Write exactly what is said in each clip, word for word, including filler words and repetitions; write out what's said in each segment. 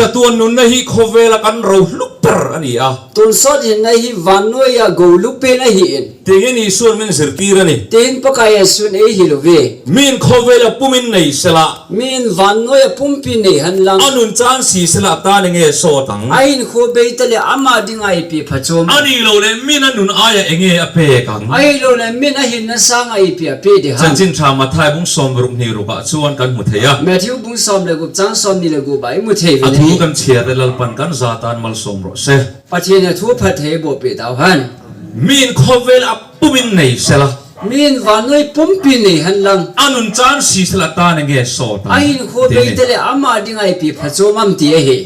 Chatuan nunna hi khovel a kan rouhlup ber a ni a. Tonsot hinna hi vannoi a gouhlup pen ahi in. Tin Jesun min zirtir a ni. Tin Pakai Jesun eihil uve. Min khovel a pumin nei sela. Min vannoi a pumpi nei henlang. A nunchan sisela atan inge sot ang. Ahinkho beita le ama dinga ipi phachom. Ahilouleh min anun aia inge apeh ang. Ahilouleh min ahinna sanga ipi apeh ding ham. Chanchin Tha Mathai bung som le gup ni gup a chuan kan hmu thei a. Matthew bung som le gup chang som ni le gup a i hmu thei uve. A thu kan chhiar le Lalpan kan zatan malsawm rawh se. Pathian a thu phatthei boh peh tau hen. Min khovel a pumin nei sela. Min vannoi pumpi nei henlang. A nunchan sisela atan inge sot ang. Ahinkho beita le ama dinga ipi phachom am ti ahi.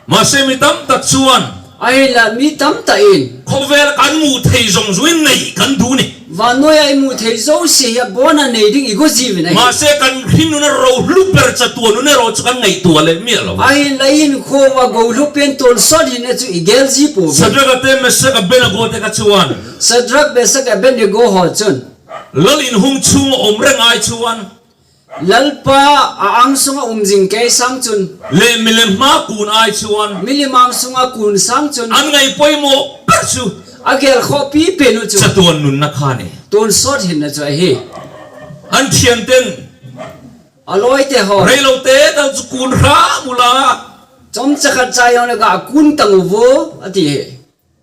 Mahse mi tamtak chuan. Ahinla mi tamtah in. Khovel kan mu thei zawng zawngin nei kan duh ni. Vannoi a i mu thei zosia hi abona nei ding i go jiuvin ahi. Mahse kan hringnun a rouhlup ber chatuan nun erawh chu kan ngaihtuah leh miah lo. Ahinla i hinkho a gouhlup pen tonsot hinna chu i gel ji pouvin. Shadrach te Meshach Abednego te kha chuan. Shadrach, Meshach, Abednego ho chun. Lal in hung chunga awm reng ai chuan. Lalpa a ang sunga um zing kei sang chun. Leh milem hma kun ai chuan. Milim ang sunga kun sang chun. An ngai poimawh ber chu. A gelkhoh pipen u chu. Chatuan nunna kha ni. Tonsot hinna chu ahi. An thianten. A lawite ho. Reilote tal chu kun hram ula. Chomcha khat cha jong le ga kun tang uvo, a ti hi.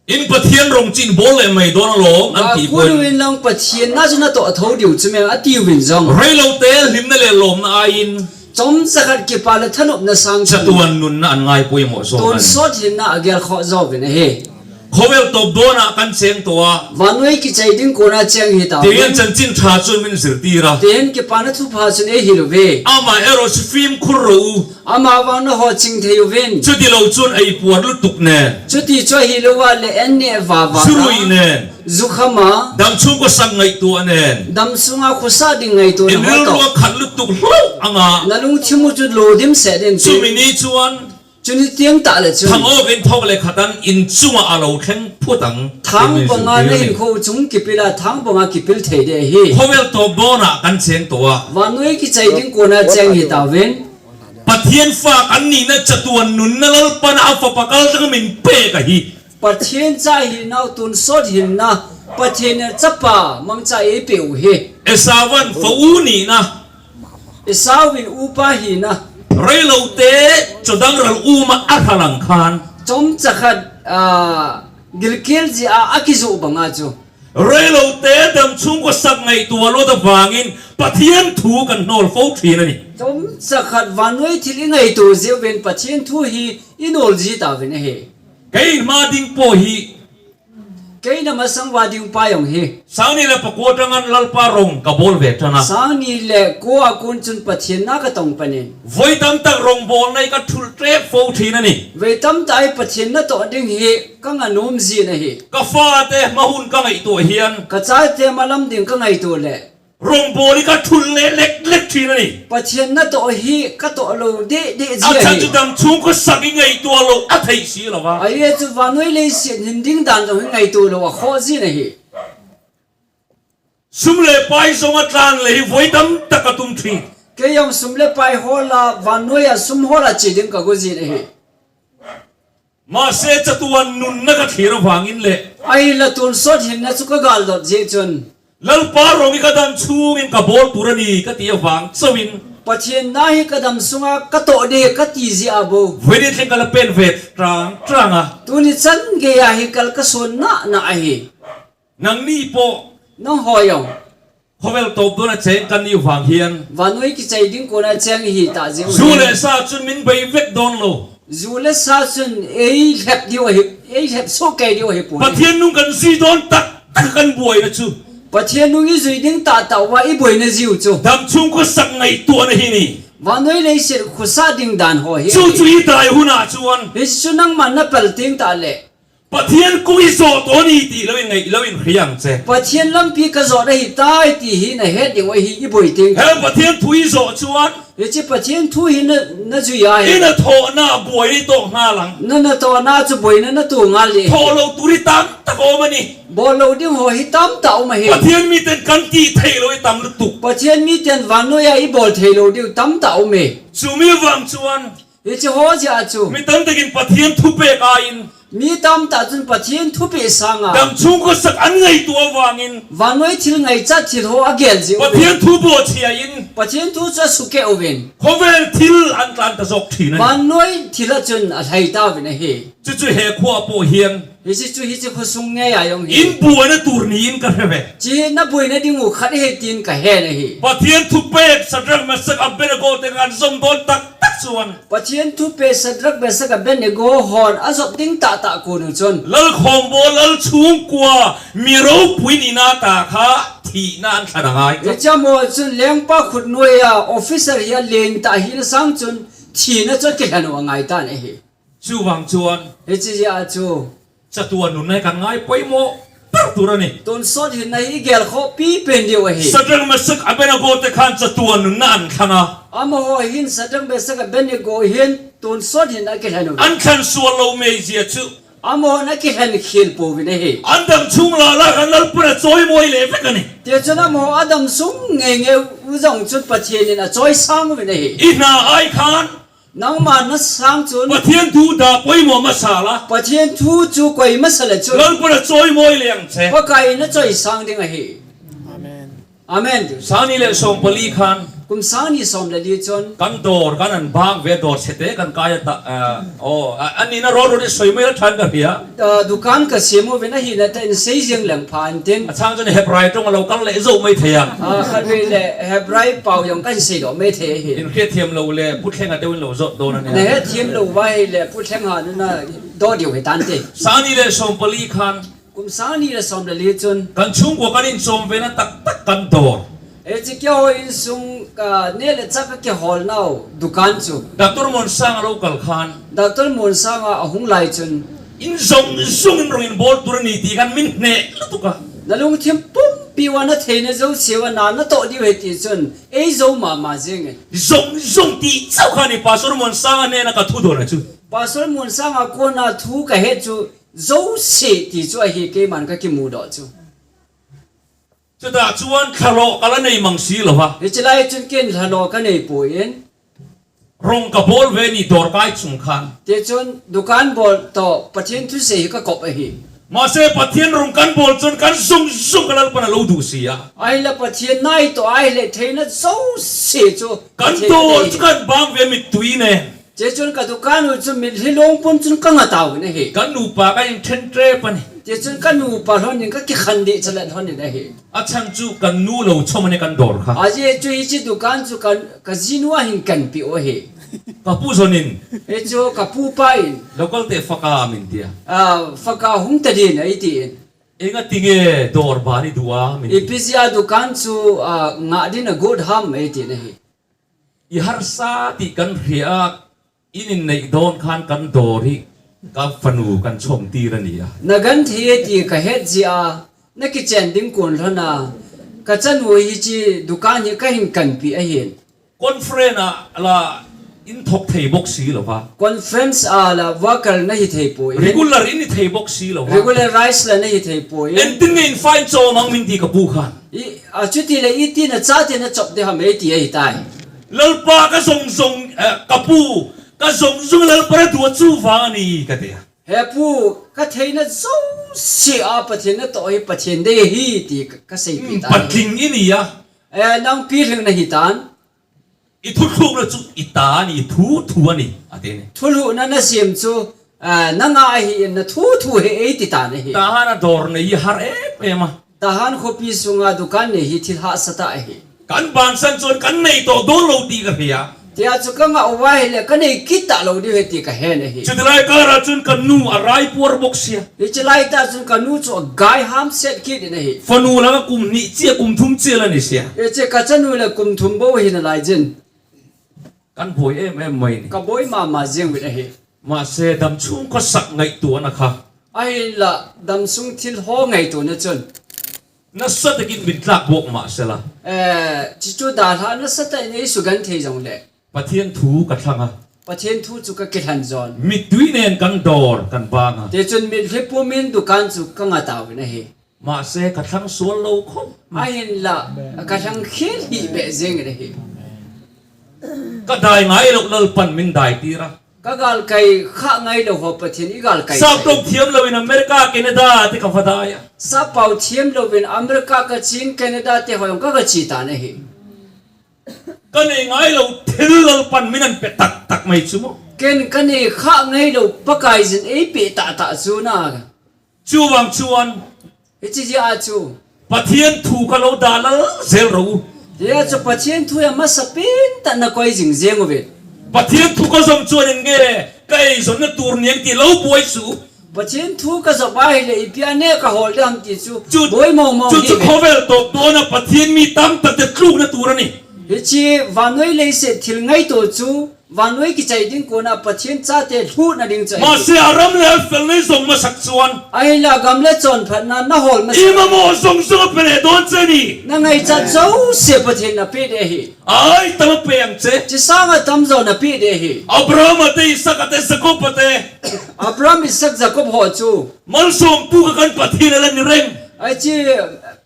In Pathian rawng chu in bawl leh mai dawn alawm, an ti pawhin. Kun uvin lang Pathian na chu na tawh tho diu chu mem a ti uvin zong. Reilote hlimna leh lawmna aiin. Chomcha khat kipa le thanopna sang chun. Chatuan nunna an ngai poimawh zawk an. Tonsot hinna a gelkhoh zawk uvin ahi. Khovel tawp dawnah kan cheng tawh a. Vannoi kichai ding kona cheng hi ta. Tihian Chanchin Tha chun min zirtir a. Tihian Kipana Thupha chun eihil uve. Amah erawh chu fimkhur rawh u. Amavang nangho ching thei uvin. Chuti lo chun eipuan lutuk nen. Chuti chu ahi lou a le en neh vava. Zu rui nen. Zu kham a. Damchung khosak ngaihtuah nen. Damsunga khosa ding ngaihtuah nen. Inrilruah khat lutuk hlauh ang a. Na lungthim u chu lo dimset in. Chumi ni chuan. Chuni tiang tah le chun. Thang awk in thawk le khat an in chunga a lo thleng phut ang. Thang banga na hinkho chung kipil a, thang banga kipil thei ding ahi. Khovel tawp dawnah kan cheng tawh a. Vannoi kichai ding kona cheng hi ta uvin. Pathian fa kan nihna chatuan nunna Lalpan a fapa kal dang min pek ahi. Pathian cha hinau tonsot hinna, Pathian chapa mangcha eipeh u hi. Esau'n fa u nihna. Esau'n upa hina. Reilote chawdang ral uma a hralang khan. Chomcha khat, ah, gilkel jia a kizoh banga chu. Reilote damchung khosak ngaihtuah lo ta vangin Pathian thu kan hnawl fo thin a ni. Chomcha khat vannoi thil i ngaihtuah jeh uvin Pathian thu hi i nawl ji ta uvin ahi. Kei hma ding pawh hi. Kei na masang uva ding pa jong hi. Sangni le pakua tangan Lalpa rawng ka bawl ve tan a. Sangni le kua a kon chun Pathian na ka tong panin. Voi tamtak rawng bawlna hi ka thul tlep fo thin a ni. Voi tamtak hi Pathian na tawh ding hi ka nganuom jin ahi. Ka fate hma hun ka ngaihtuah hian. Ka chate hma lam ding ka ngaihtuah leh. Rawngbawl hi ka thul leh lek lek thin a ni. Pathian na tawh hi ka tawh lo deh deh ji ahi. A chhan chu damchung khosak i ngaihtuah lo a theih si lo va. Ahi chu vannoi leiset hin ding dan lo hi ngaihtuah lo a khawh jin ahi. Sum le pai zong a tlan le hi voi tam tak a tum thin. Kei jong sum le pai hawl a vannoi a sum hawl a che ding ka go jin ahi. Mahse chatuan nunna ka thlir avangin le. Ahinla tonsot hinna chu ka galdot jeh chun. Lalpa rawng hi ka damchungin ka bawl tur a ni ka ti avang chauhin. Pathian na hi ka damsunga ka tawh ding ka ti jeh a bo. Voini thleng ka la pen ve tang tang a. Tuni chan geiya hi kal ka sawn na na ahi. Nangni pawh. Nangho jong. Khovel tawp dawna cheng kan nih vang hian. Vannoi kichai ding kona cheng i hi ta jeh u. Zu le sa chun min bei vek dawn lo. Zu le sa chun ei hlep diu ahi, ei hlep suh kei diu ahi pawh. Pathian nung kan zui dawn tak tak kan buaina chu. Pathian nung i zui ding tah tah uva i buaina ziu chu. Damchung khosak ngaihtuahna hi ni. Vannoi leiset khosa ding dan haw hi. Chu chu i tai hunah chuan. Hichu nangman na pel ting tah leh. Pathian kung i zawt tawh a ni tih lo in ngaih lo in hria ang che. Pathian lampi ka zawt ahi tai tih hi na het ding ahi i buai ting. He Pathian thu i zawt chuan. Hichi Pathian thu hi na, na zui a hi. I na thawhna buai i tawh nghal ang. Na na thawhna chu buaina na tuh nghal ni. Thawh lo tur hi tam tak a awm a ni. Bawl lo ding haw hi tam tak a awm ahi. Pathian miten kan tih theih lo hi tam lutuk. Pathian miten vannoia i bawl thei lo ding tam tak a awm e. Chu mi vang chuan. Hiche ho jeh a chu. Mi tamtah in Pathen thupeh a in. Mi tamtah chun Pathen thupeh sanga. Damsung khosak angaito vangin. Vannoi thil ngaichat thil ho agel jeh uvin. Pathen thu bohchia in. Pathen thu chu asukeh uvin. Khovel thil antan ta jok thina. Vannoi thil a chun alhai tauvin ahi. Chuchu hekhoa po hian. Hiche chu, hiche khosung ngei a jong hi. In buaina tur niin ka hre ve. Hiche hi na buaina ding u khat ahi tin ka he ahi. Pathen thupeh Shadrach, Meshach, Abednego te kan zong don tak tak chuan. Pathen thupeh Shadrach, Meshach, Abednego hon azop ding tah tah kon u chun. Lal khawmbawl, lal chhungkua, mi ropui nina ta kha thihna an thlan a ngai. Hiche amaho chun lengpa khutnuai a officer hi alen tah hina sang chun thihna chu akilhen u angai tan ahi. Chuvang chuan. Hiche jeh a chu. Chatuan nunna hi kan ngai poimawh ber tur a ni. Tonsot hinna hi i gelkhoh pipen diu ahi. Shadrach, Meshach, Abednego te khan chatuan nunna an thlang a. Amaho hin Shadrach, Meshach, Abednego hin tonsot hinna akilhen u. An thlan sual lo mei zia chu. Amahon akilhen khel pouvin ahi. An damsung la la khan Lalpan a chawimawi leh vek a ni. Tichun amaho adamsung ngei ngei u jong chun Pathen in achawisang uvin ahi. I hna ai khan. Nangma na sang chun. Pathen thu dah poimawh masa la. Pathen thu chu koi masa le chun. Lalpan a chawimawi leh ang che. Pakai in achawisang ding ahi. Amen. Amen. Sangni le sawmpali khan. Kum sangni sawm le li chun. Kan dawr, kan an bang ve dawr chhete kan kai a ta, ah, aw, ah, an nina rawt rawt i sawi mai a ṭhan ka hria. Ah, dukan ka siam uvin ahina ta in sei ziang leng pha an tin. A chang chun Hebrai ṭawng a lo kal leh zo mai thei ang. Ah, khatvei le Hebrai pau jong kan sei doh mai thei ahi. In hriat thiam lo le Pu Thlenga deuh in lo zawt dawn a nia. Na hriat thiam lo va hi le Pu Thlenga nuna dawh diu hi tan ti. Sangni le sawmpali khan. Kum sangni le sawm le li chun. Kan chhungkua kan inchawm vena tak tak kan dawr. Hiche keiho insung ka neh le chah ka kihawlnau dukan chu. Doctor Muansanga a lo kal khan. Doctor Muansanga a hung lai chun. In zong zong in rong in bawl tur a ni ti khan min hneh lutuk a. Na lungthim pumpi uva na theina zosia uva na na tawh diu ahi ti chun ei zo mama zing e. Zong zong ti chauh khan i Pastor Muansanga nena ka thu dawn a chu. Pastor Muansanga kona thu ka he chu Zosia ti chu ahi keiman ka kimu doh chu. Chutah chuan thlalawh ka la nei mang si lo va. Hiche lai chun ken thlalawh ka nei poi in. Rawng ka bawl ve ni dawr kai chung khan. Tichun dukan bawl tawh Pathian thusei hi ka kawp ahi. Mahse Pathian rawng kan bawl chuan kan zung zung ka Lalpan a lo duh si a. Ahinla Pathian nai tawh ahile theina zosia chu kan dawr chu kan bang ve mittui nen. Tichun ka dukan u chu mitlhi lungpum chun ka nga tauvin ahi. Kan nupa ka inṭhen ṭep a ni. Tichun ka nupa hlawnin ka kikhan deh chalet hlawnin ahi. A chhan chu kan nu lo chawm a ni kan dawr kha. Ajeh chu hiche dukan chu kan, ka zinu a hin kanpeh u ahi. Ka pu zawnin. Hichu ka pu pa in. Local te faka min tia. Ah, faka hung ta din ei tiin. Engatinge dawr ban i duh a min ti. Ipi zia dukan chu, ah, ngah din a got ham ei tiin ahi. I harsa tih kan hria a, in inneih dawn khan kan dawr hi ka fanu kan chhawmtir a ni a. Na genthei e ti ka het zia a, na kichen ding kun hlawna, ka chanu hiche dukan hi ka hin kanpeh ahin. Conference a la in thawk thei bawk si lo va. Conference a la worker na hi thei poi. Regular in hi thei bawk si lo va. Regularize la na hi thei poi. Entin nge in fine chawm ang min ti ka pu khan. I, a chuti le iti na chate na chawp ding ham ei ti ahi tai. Lalpa ka zong zong, eh, ka pu, ka zong zong Lalpa na duh chu vang a ni ka ti a. He pu, ka theina zosia a Pathian na tawh hi Pathian dei hi ti ka, ka seipeh ta. Patling i ni a. Eh, nang pilhing na hi tan. I thuthlukna chu i ta a ni, i thu thu a ni, a ti ni. Thulhuhna na siam chu, ah, nanga ahi in na thu thu hi ei ti ta na hi. Tahan a dawr nei hi har em em a. Tahan khopi sunga dukan nei hi thil hahsa tah ahi. Kan bansan chuan kan nei tawh dawn lo tih ka hria. Tia chu ka ngah uva ahile ka nei kit ta lo diu ahi ti ka he na hi. Chutilai kara chun ka nu a rai puar bawk sia. Hiche lai tah chun ka nu chu a gai hamset kit in ahi. Fanu langa kum hnih chia kum thum chia la ni sia. Hiche ka chanu le kum thum bou ahi nalai jin. Kan buai em em mai ni. Ka buai mama jing uvin ahi. Mahse damsung khawsak ngaihtuahna kha. Ahinla damsung thil haw ngaihtuahna chun. Nasa takin min tlak bawk mah sela. Eh, chuchu dalha nasa takin ei sugenthei jong le. Pathian thu ka thlang a. Pathian thu chu ka kithlan zawn. Mittui nen kan dawr, kan bang a. Tichun mitlhi pumin dukan chu ka nga tauvin ahi. Mahse, ka thlang sual lo khawp. Ahinla, ka thlang khel hi beh zing in ahi. Ka dai ngai lo Lalpan min dai tir a. Ka galkai kha ngailou ho Pathen in eigalkai. Sap lou thiam lou in America, Canada te ka vadai a. Sap pau thiam lou in America ka chin, Canada te ho jong ka gachi tan ahi. Ka nei ngailou thil Lalpan min ahin pe tah tah mai chu mo. Ken ka nei kha ngailou Pakaiyin eipeh tah tah chu na. Chuvang chuan. Hiche jeh a chu. Pathen thu ka lo dalha jel lou. Hia chu Pathen thu hi amasapen tah in na koi jing jeng uve. Pathen thu ka zom chuan in nge, ka eijonna tur ni ang ti lo buai chu. Pathen thu ka zom ahile ipi a nge ka hol ding ham ti chu. Chu, buai mong mong chu, chu hi ve. Khovel tawp dawn a Pathen mi tam tak te tlukna tur a ni. Hiche vannoi leiset thil ngaito chu, vannoi kichai ding kona Pathen chate lhuhna ding chu ahi. Mahse, a ram le a felna i zong masak chuan. Ahinla gam le chawnphatna na hol masak. I mamawh zong zong a pe leh dawn che ni. Na ngaichat zosia Pathen in na pe ding ahi. Ai, tam a pe ang che. Chi sanga tamzaw na pe ding ahi. Abraham a te, Isak a te, Jakob a te. Abraham, Isak, Jakob ho chu. Malsawmtu kha kan Pathen a la ni reng. Ai chi,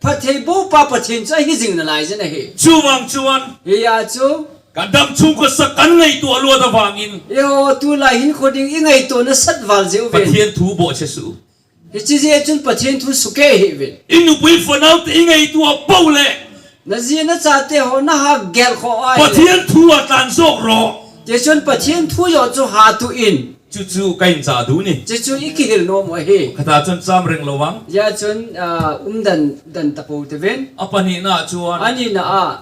phattheibohpa Pathen chu ahi zing nalai jin ahi. Chuvang chuan. Hia chu. Kan dam chhung khawsa kan ngaihtuah luat avangin. Eiho tulai hinkho ding i ngaihtuah nasat val jeh uvin. Pathen thu bawhchhe suh. Hiche jeh chun Pathen thu sukeh hih uvin. I nupui fanaute i ngaihtuah poh le. Na ji na chate ho na ha gel khawh a ahile. Pathen thu a tlan zawk rawh. Tichun Pathen thu joh chu ha tuh in. Chu chu ka inchah duh ni. Chu chu i kihil nuam u ahi. Khata chun cham reng lo vang. Hia chun, ah, um dan, dan ta po te ven. A pahnina chuan. A nina a.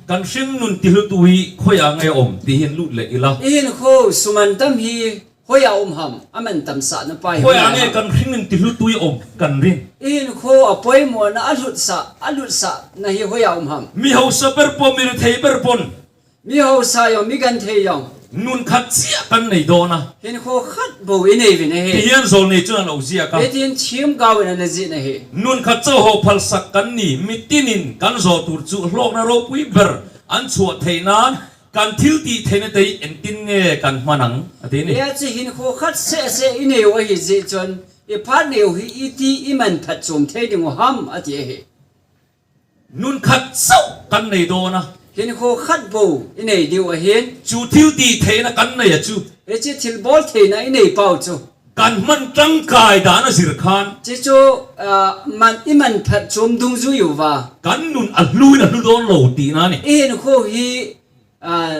Kan hringnun tihlutu hi khoia nge a um, ti hin lut leh ila. I hinkho suman tam hi hoia um ham, a mantam sahna pa hi hoia nge ham. Kan hringnun tihlutu hi um, kan rin. I hinkho a poimawhna a lutsah, a lutsahna hi hoia um ham. Mi hausa ber pawh, mi rethei ber pawh. Mi hausa jong, mi genthei jong. Nun khat chiah kan nei dawn a. Hinkho khat bou i nei uvin ahi. Ti hian zawlnei chun a lo ziak a. Hitin themgao in ana ziak ahi. Nun khat chauh ho phalsak kan ni, mitinin kan zawh tur chu hlawkna ropui ber an chhuah theih nan, kan thil tih theihna te hi engtin nge kan hman ang, a ti ni. Hia chu hinkho khat seh seh i nei u ahi jeh chun, i phat nei u hi i ti i manphat chawm thei ding u ham, a ti ahi. Nun khat chauh kan nei dawn a. Hinkho khat bou i nei diu ahin. Chu thil tih theihna kan nei a chu. Hiche thil bawl theihna i nei pau chu. Kan hman tangkai dan a zir khan. Chu chu, ah, man, i manphat chawm dungzui uva. Kan nun a hlu in a hlu dawn lo tihna ni. I hinkho hi, ah,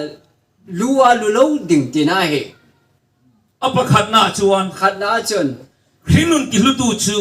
lu a lu lo ding tina ahi. A pakhatna chuan. Khatna chun. Hringnun tihlutu chu.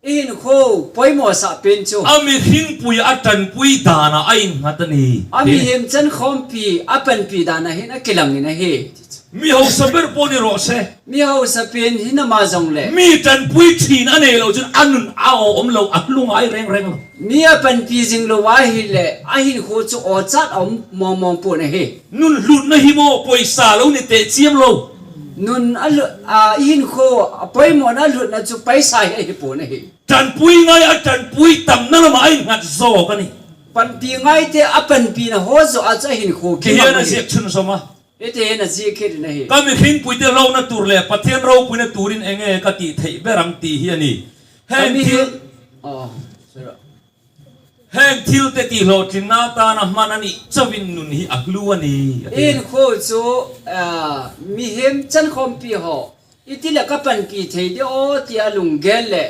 I hinkho poimawhsah pen chu. A mihringpui a tanpui dana a innghat a ni. A mihem chankhawmpi a panpi dana hin a kilangin ahi. Mi hausa ber pawh ni rawh se. Mi hausa pen hi na ma zawng le. Mi tanpui thin a nei lo chun a nun a awm lo, a hlu ngai reng reng lo. Mi a panpi zing lo ahile, a hinkho chu awchat a awm mawng mawng pawh na hi. Nun hlutna hi maw, pawisa lo ni teh chiam lo. Nun a hlu-, a, i hinkho, a poimawhna a hlutna chu paisa hi ahi pawh na hi. Tanpui ngai a tanpui tamna lama a innghat zawk a ni. Panpi ngai te a panpina haw zawh a chu a hinkho khi hian a ziak chhunzawm a. Hiti hin a ziak khit in ahi. Ka mihringpui te hlawkna tur le Pathian ropuina turin enge ka tih theih ber ang ti hi a ni. Heng thil, aw, sorry. Heng thil te tihhlawhtlinna tana hman a nih chauhin nun hi a hlu a ni, a ti. I hinkho chu, ah, mihem chankhawmpi haw, i ti le ka panpi thei diam aw tia lunggel le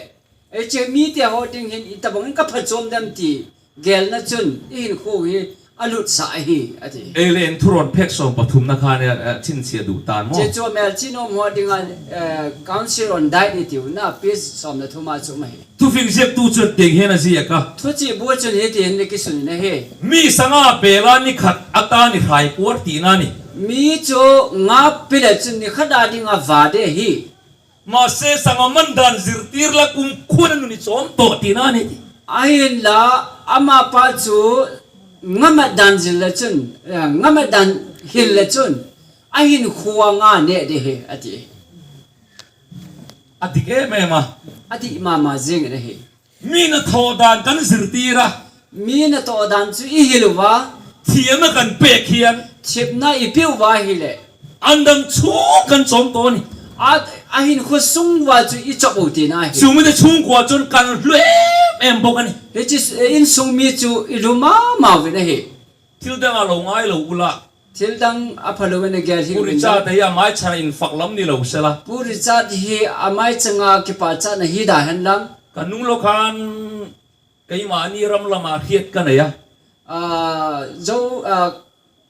Hiche mite haw ding hin itobangin ka phatchawm dem ti gelna chun i hinkho hi a lutsah ahi, a ti. Ei le en thurawn phek sawm pathumna khan, eh, eh, chhinchhiah duh tan maw? Hiche chu melchih nuam ho dinga, eh, Council on Diet i tiu na, page sawm le thuma chu um ahi. Thufing ziaktu chun tiang hian a ziak a. Thuchih bu chun hiti hin le kisun in ahi. Mi sanga bela ni khat a ta ni hrai puar tihna ni. Mi chu nga pe le chun ni khat a dinga va ding ahi. Mahse, sanga man dan zirtir la kumkhuana nun i chawm tawh tihna a ni. Ahinla, amapa chu nga mat dan zir le chun, eh, nga mat dan hil le chun, a hinkho a nga neh ding ahi, a ti. A dik em em a. A dik mama zing in ahi. Mi na thawh dan kan zirtir a. Mi na thawh dan chu i hil uva. Thiamna kan pek hian. Thepna i pe uva ahile. An dang chhung kan chawm tawh a ni. A, a hinkho sung uva chu i chawp u tina ahi. Chumi te chhungkua chuan kan hlu em em bawk a ni. Hiche s-, insung mi chu i hlu mama uvin ahi. Thil danga lo ngai lo ula. Thil dang aphalou in agel hi Pu Richard hi amaichang in faklam ni lou sela. Pu Richard hi amaichang a kipachatna hi da hen lang. Ka nung lou khan keima ni ram lama hiat ka nei a. Ah, zo, ah,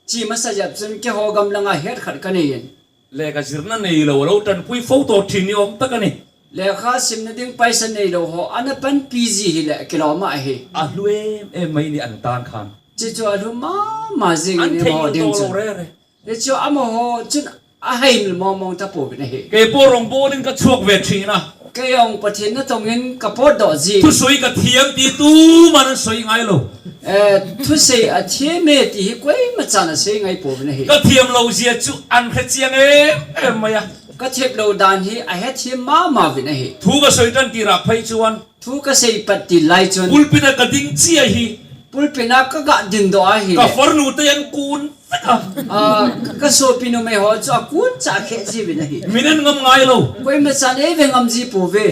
chi masa jap chun keiho gam langa het khat ka nei in. Le ka jirna nei lou, lou tan pui fo to thin ni om ta ka ni. Lekha simna ding paisa nei lou ho, ana panpi ji hi le kilom ahi. A hlu em em mai ni an tan khan. Chi chu a hlu mama jing in mo ding chu. Re re. Hichu amaho chun ahaimil mong mong tapouvin ahi. Kei po rongbol in ka chuak ve thin a. Kei jong Pathen natong in ka potdoh ji. Thusei ka thiam ti tuman sei ngai lou. Eh, thusei athiam e ti hi koima chan asei ngai pouvin ahi. Ka thiam lou jia chu an khe chiang em em mai a. Ka thiam lou dan hi ahethiam mama uvin ahi. Thu ka sei tan ti ra phei chuan. Thu ka sei pat til lai chun. Pulpit a ka ding chi ahi. Pulpit a ka ga dingdoh ahi. Ka farnu te an kun vek a. Ah, ka, ka sopi numei ho chu akun cha khe ji uvin ahi. Min en ngam ngai lou. Koima chan ei ve ngam ji pouve.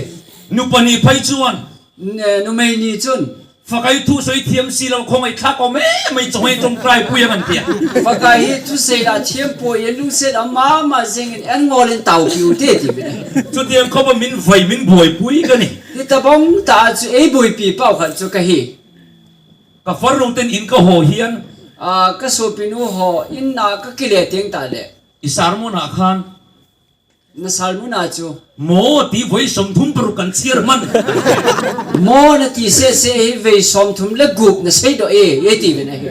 Nu pani phei chuan. N-, eh, numei ni chun. Fakai thusei thiam si lou khong ei thlak om e, mai chong ei chong trai pui ang an tia. Fakai hi thusei la thiam poi e, lungset a mama jing in en ngol in tau piu te ti uvin ahi. Chutiang khop a min vai min buai pui ka ni. Hitabang ta chu ei buaipi pau khat chu ka hi. Ka farnu ten in ka ho hian. Ah, ka sopi nu ho in a ka kile teng ta le. I sermon a khan. Na sermon a chu. Mo ti voi som thum paruk kan chiar man. Mo na ti se se hi voi som thum le gup na seidoh e, e ti uvin ahi.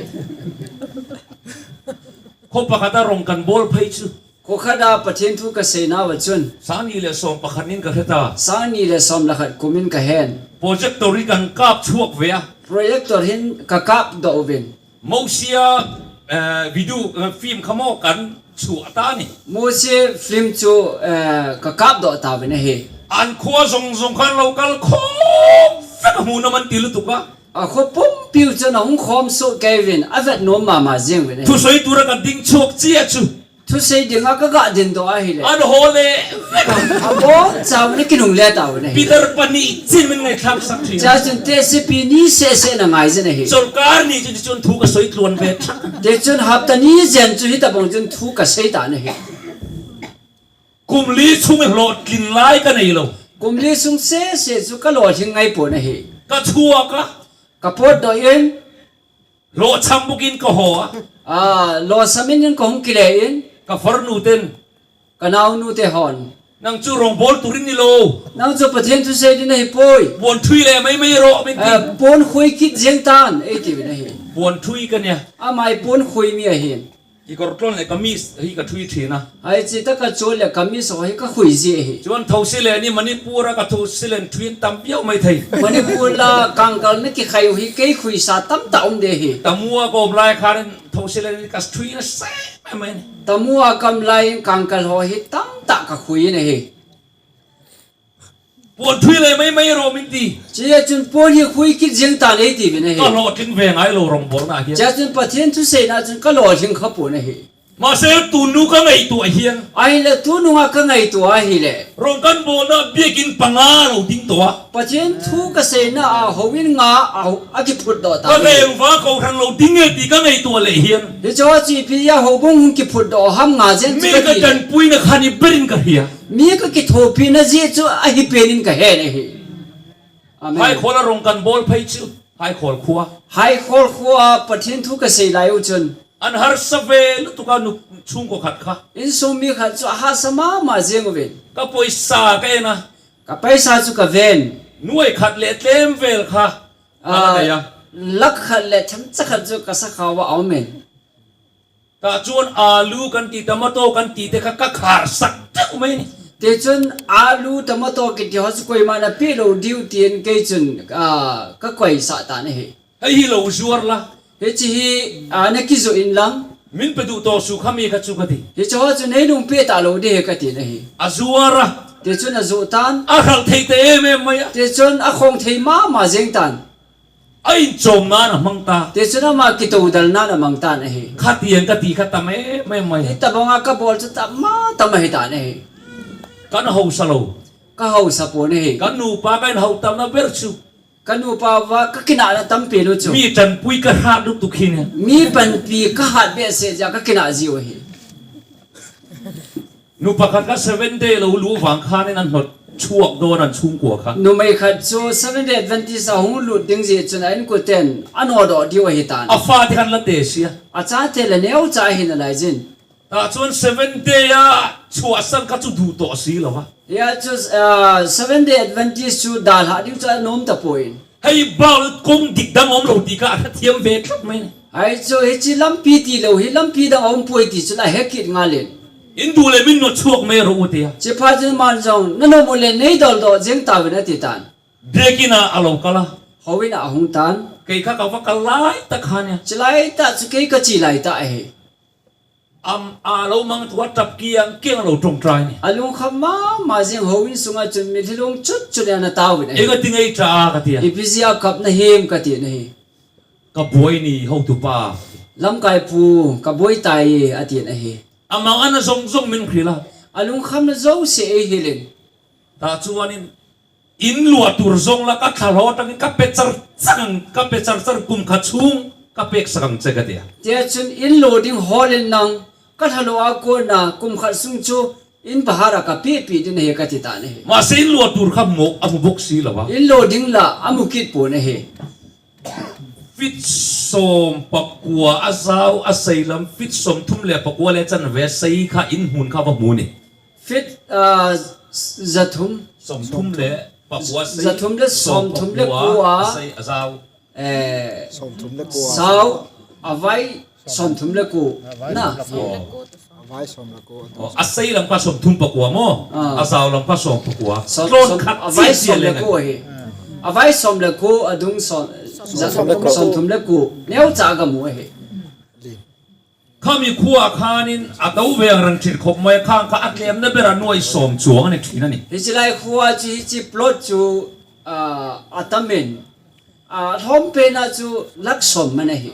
Kho pakhat a rong kan bol phei chu. Kho khat a Pathen thu ka sei nauva chun. Sang ni le som pakhat in ka hre ta. Sang ni le som le khat kum in ka hen. Projector hi kan kap chhuak ve a. Projector hin ka kapdoh uvin. Mosia, eh, video, eh, film kha maw kan chhuah ta ni. Mosia film chu, eh, ka kapdoh ta uvin ahi. An khua zong zong khan lo kal khawm vek a hmuhnawm an ti lutuk a. A khaw pumpi u chun a hung khawm suh kei uvin, a vet nuam mama zing uvin ahi. Thusei tura kan ding chhuak chiah chu. Thusei dinga ka ga dingdoh ahile. An haw le vek a. A bawngchal uvin a kinungle ta uvin ahi. Peter pani chin min ngaithlak sak thei. Chua chun tehsepi ni seh seh na ngai jin ahi. Sorkar ni chu tichun thu ka soi tluan ve thak. Tichun hapta ni jen chu hitabang chun thu ka sei ta ahi. Kum li chung hlawhtlin lai ka nei lo. Kum li chung seh seh chu ka lawhtlin ngai pon ahi. Ka chhuak a. Ka potdoh in. Lawhcham bukin ka haw a. Ah, lawhcham in ka hung kile in. Ka farnu ten. Ka naunu te hon. Nang chu rawngbawl tur in ni lo. Nang chu Pathian thu sei ding na hi poi. Puan thui le mai mai rawh min ti. Ah, puan khui kit zing tan, ei ti uvin ahi. Puan thui ka nia. Amai puan khui mi ahin. Kekawr tlawn le kamis hi ka thui thin a. Hiche taka chol le kamis ho hi ka khui ji ahi. Chuan Thoselen hi Manipur a ka Thoselen thui in tam viau mai thei. Manipur la kangkal na kikhai u hi kei khuisa tamtah um de hi. Tamu a ka um lai khan Thoselen hi ka thui na se mai mai ni. Tamu a ka um lai in kangkal ho hi tamtah ka khui in ahi. Puan thui le mai mai rawh min ti. Chea chun puan hi khui kit zing tan ei ti uvin ahi. Ka lawhtlin ve ngai lo rawngbawlna hian. Chea chun Pathian thu seina chun ka lawhtlin kha pon ahi. Mahse, tunu ka ngaihtuah hian. Ahinla tununga ka ngaihtuah ahile. Rawng kan bawlna biakin panga lo ding tawh a. Pathian thu ka seina a houin nga a, a kiphutdoh ta. Ka rengva kohran lo ding nge ti ka ngaihtuah leh hian. Hicheho chu ipi a houbung hung kiphutdoh ham nga zen chu ka ti. Mi ka tanpuina khan i berin ka hria. Mi ka kithopina jeh chu ahi penin ka he ahi. Amen. Haikhawl a rawng kan bawl phei chu. Haikhawl khua. Haikhawl khua Pathian thu ka sei lai u chun. An harsa ve lutuk a nu chhungkaw khat kha. Insung mi khat chu a harsa mama zing uvin. Ka pawisa ka en a. Ka paisa chu ka ven. Nuai khat leh tlem vel kha. Ah, ka la nei a. Lakh khat leh themcha khat chu ka sakhao a um in. Tah chuan alu kan ti, tomato kan ti te kha ka kharsak teuh mai ni. Tichun alu, tomato kiti ho chu koiman a pe lo diu tiin kei chun, ah, ka koisah ta ahi. Hei hi lo zuar la. Hiche hi, ah, na kizuih in lang. Min pe duh tawh suh kha mi kha chu ka ti. Hicheho chu nei nung pe ta lo ding hi ka ti ahi. A zuar a. Tichun a zuh tan. A hralh thei ta em em mai a. Tichun a khawng thei mama zing tan. A inchawm nan a hmang ta. Tichun ama kitodal nan a mang tan ahi. Khatiang ka ti kha tam em em mai. Hitabanga ka bawl chu tam a tam ahi tan ahi. Kan hausa lo. Ka hausa pon ahi. Kan nupa ka inhautamna ber chu. Ka nupa uva ka kinahna tampen u chu. Mi chanpui ka hat lutuk hin e. Mi panpi ka hat behseh jeh a ka kinah jiu ahi. Nupa khat kha Seventh Day lo lut vang khan in an hot chuak doh an sungkua kha. Numei khat chu Seventh Day Adventist a hung lut ding jeh chun a inkoten a nodoh diu ahitan. A fate khan la tesi a. A chate le neocha ahi nalai jin. Tah chuan Seventh Day a chhuahsan kha chu duh tawh si lo va. Hia chu, ah, Seventh Day Adventist chu dalhah ding chu a nom ta pawhin. Hei bal kawng dik dang awm lo tih kha a hrethiam ve tlat mai ni. Hei chu hichi lampi ti lo hi lampi dang a awm puai ti chu la he kit ngal in. In duh leh min nawt chhuak mai rawh u tia. Chipha chu man zawng na nawm u leh nei dawl dawh zeng ta uvin a ti tan. Biakin ah a lo kal a. Ho in ah a hung tan. Kei kha ka va kal lai tak kha nia. Chi lai tak chu kei ka chi lai tak ahi. Am a lo mang tua tap kiang kiang lo ṭawngṭai ni. A lungkham ma ma zing ho in sunga chun mitlhi lung chut chut in a na tau in ahi. Enga ti ngei ta a ka tia. Ipi zia kap na him ka ti na hi. Ka buai ni hotupa. Lamkai pu ka buai tai a ti na hi. A mang ana zong zong min hril a. A lungkham na zo se ei hilin. Tah chuan in In luah tur zawng la ka thla hlaw aṭangin ka pe char char ang, ka pe char char kum khat chhung ka pek sak ang che ka ti a. Tia chun in luah ding hawl in nang ka thla hlaw a kona kum khat sung chu in bahar a ka pe pi ding ahi ka ti ta na hi. Mahse in luah tur kha mu a mu bawk si lo va. In luah ding la a mu kit pawh na hi. Fit sawm pakua a zau a sei lam fit sawm thum leh pakua le chanve sei kha in hmun kha va hmu ni. Fit, ah, zathum. Sawmthum le pakua sei. Zathum le sawmthum le kua. A sei a zau. Eh, sawmthum le kua. Zau, a vai sawmthum le kua. Na. A vai sawm le kua. Oh, a sei lam kha sawmthum pakua maw? Ah. A zau lam kha sawm pakua. Sawm, tlawm sawm, khat a vai sawm le kua hi. A vai sawm le kua, a dung sawm, sawmthum le kua. Sawmthum le kua. Neocha ka mu ahi. Khami khua khanin a to veng rang thit khop mai khang kha a tlemna bera nuai sawm chuang a ni thin a ni. Hichi lai khua chu hichi plot chu, ah, a tamin, ah, hlawm pena chu lak sawm man ahi.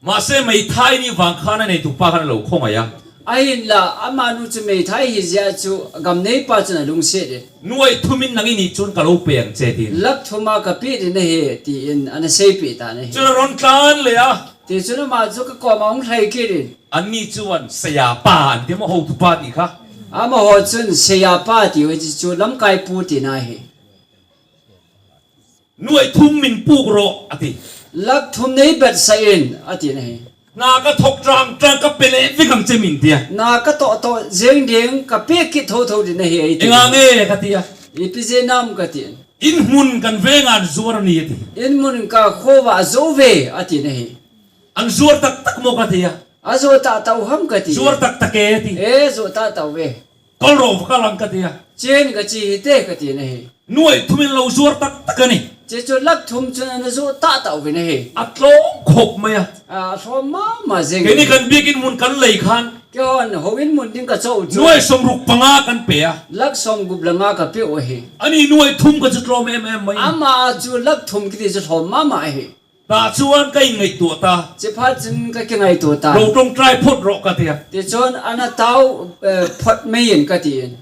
Mahse meithai ni vang khan a neitu pa khan a lo khawngai a. Ahinla amanu chu meithai hi zia chu gam neipa chun a lungset e. Nuai thumin nang i nih chun ka lo peng che ti. Lak thuma ka pi ding ahi tiin ana seipih ta na hi. Chun a rawn tlan leh a. Tichun ama chu ka kawmah hung hlei kit in. Anni chuan, "Seia pa," an ti maw, hotupa tih kha. Amaho chun, "Seia pa," ti u hi chu lamkai pu tina hi. "Nuai thum min puk rawh," a ti. "Lak thum nei bet sa in," a ti na hi. "Na ka thawk tang tang ka pe leh vek ang che min," tia. "Na ka tawh tawh zeng ding ka pe kit tho tho ding na hi," ei ti. "Enga nge?" ka tia. "Ipi zia nam?" ka ti. "In hmun kan venga an zuar a ni," a ti. "In hmun ka khuova a zo ve," a ti na hi. "An zuar tak tak maw?" ka ti a. "A zo ta ta u ham?" ka ti. "Zuar tak tak e," a ti. "E, zo ta ta u ve." "Kal ro va kal ang," ka ti a. "Chen ka chi hi te," ka ti na hi. "Nuai thumin lo zuar tak tak a ni." Che chu lak thum chun ana zo ta ta u ve na hi. A tlawm khop mai a. A hlawm ma ma zeng. Keini kan biakin hmun kan lei khan. Keihon, ho in hmun ding ka chawh u chu. Nuai sawmruk panga kan pe a. Lak sawmgup le nga ka pe u ahi. Ani nuai thum ka chu tlawm em em mai. Ama chu lak thum kiti chu hlawm ma ma ahi. Tah chuan ka inngaihtuah ta. Chiphat chun ka kingaihtuah ta. Lo ṭawngṭai phawt rawh ka ti a. Tichuan ana tau, eh, phawt mai in ka ti in.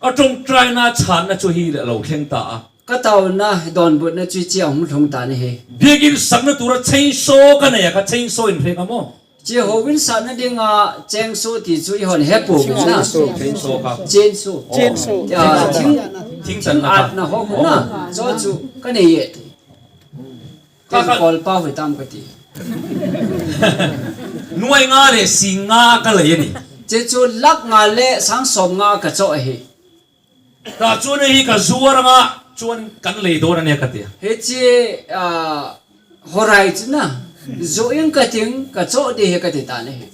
Ka ṭawngṭaina chhanna chu hi leh lo thleng ta a. Ka tauna dawnbutna chu hi chia hung thlung ta na hi. Biakin sakna tura chainsaw ka nei a, ka chainsaw in hreng a maw? Chi ho in sakna dinga chainsaw ti chu i hon he pu na. Chainsaw, chainsaw ka. Chainsaw. Chainsaw. Ya, thing, thing channa ka. Atna ho na. Chaw chu ka nei e. Ka, ka. Kol pau hi tam ka ti. Nuai nga le sing nga ka lei a ni. Che chu lak nga le sang sawm nga ka chawh ahi. Tah chuan hei hi ka zuar anga chuan kan lei dawn a nia ka ti a. Hichi, ah, horai chu na, zu in ka ting, ka chawh di hi ka ti ta na hi.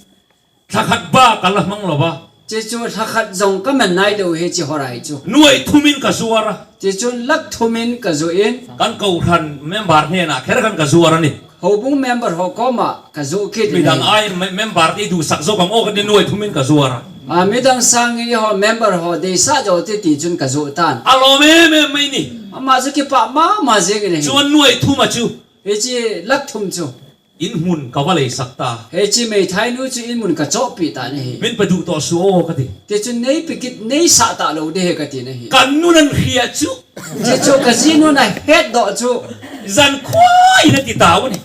Thla khat ba ka la hmang lo va. Che chu thla khat zawng ka man nai lo hichi horai chu. Nuai thumin ka zuar a. Che chun lak thumin ka zu in. Kan kohhran member hnenah kher khan ka zuar a ni. Houbung member ho kawma ka zu kit. Midang ai me-, member te i duhsak zawk ang aw ka ti nuai thumin ka zuar a. A, midang sangin i ho member ho deisah zo te ti chun ka zu tan. A lawm em em mai ni. Ama chu kipah ma ma zing in a hi. Chuan nuai thum a chu. Hichi lak thum chu. in mun ka va leisak ta. Hiche meithai nu chu in mun ka chohpeh tan ahi. Min pe duh toh suh o kati. Tichun nei pe kit, nei sah talou ding ahi kati nahi. Ka nun ahin khia chu. Tichu ka jinun ahetdoh chu. Jan khoi nati tauvin ahi.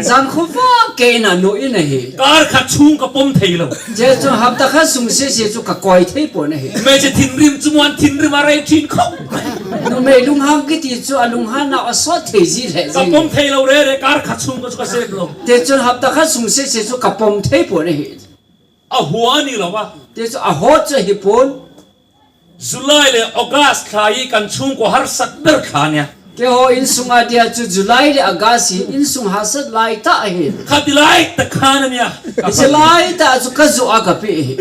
Jan khovah kei in anom in ahi. Kar khat sung ka pom thei lou. Tichun hapta khat sung sese chu ka koi thei pon ahi. Meichhe thinrim chu mun thinrim a rei thin khou. Numei lunghang kiti chu alunghan nau asot thei ji lheh ji. Ka pom thei lou rere, kar khat sung ka chu ka sem lou. Tichun hapta khat sung sese chu ka pom thei pon ahi. Aho ani lou va. Tichu aho chu ahipon. July le August lha hi kan chungkho harsat ber lha ahi. Keiho insunga dia chu July le August hi insung harsat lai tah ahi. Khat lai tah khan ahi. Hiche lai tah chu ka joh a ka pe ahi.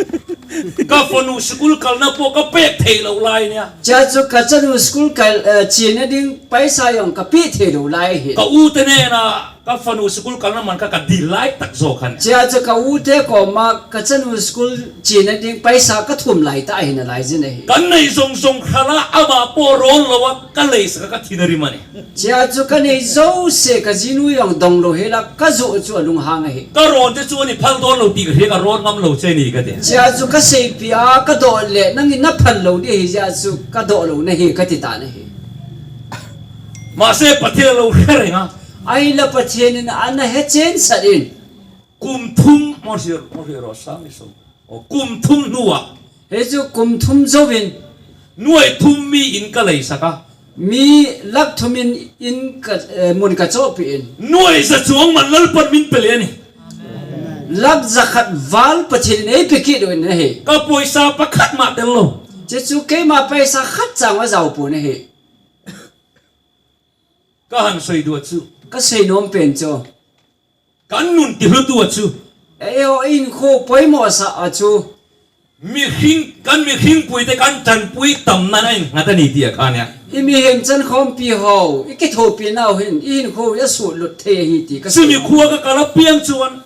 Ka fanu school kalna po ka pe thei lou lai ahi. Chea chu ka chanu school kal, eh, chena ding paisa jong ka pe thei lou lai ahi. Ka u te nena Ka fanu school kalna man kha ka dil lai tah jo khan. Chea chu ka u te koma ka chanu school chena ding paisa ka thum lai tah ahi nalai jin ahi. Ka nei jong jong khala ama po ron lou a ka leisak a ka thina rim ahi. Chea chu ka nei jouse ka jinu jong dong lou hela ka joh chu alunghang ahi. Ka ron te chu ani phal don lou ti ka he ka ron ngam lou che ni ka ti. Chea chu ka seipeh a ka doh le nangin na phal lou ding ahi jeh a chu ka doh lou nahi ka ti tan ahi. Mase Pathen lou kha renga. Ahinla Pathen in ana he chensah in. Kum thum, mo si, mo si ro sa mi so. O, kum thum nua. Hichu kum thum jouvin. Nuai thum mi in ka leisak a. Mi lakh thum in in ka, eh, mun ka chohpeh in. Nuai ja chuang man Lalpan min pe le ahi. Lakh ja khat val Pathen in ei pe kit uvin ahi. Ka poisa pakhat ma tel lou. Chuchu keima paisa khat cha ma jao pon ahi. Ka han soi ding chu. Ka seinom pen chu. Kan nun tilhu ding chu. Eiho in kho poimo sa a chu. Mi hing, kan mi hing pui te kan chan pui tam nan ahin ngat ahi ti a khan ahi. I mihem chankhompi ho, i kithopi nau hin, i hinkho i asuh lut thei ahi ti ka seinom. Chumi khua ka kal a piang chuan.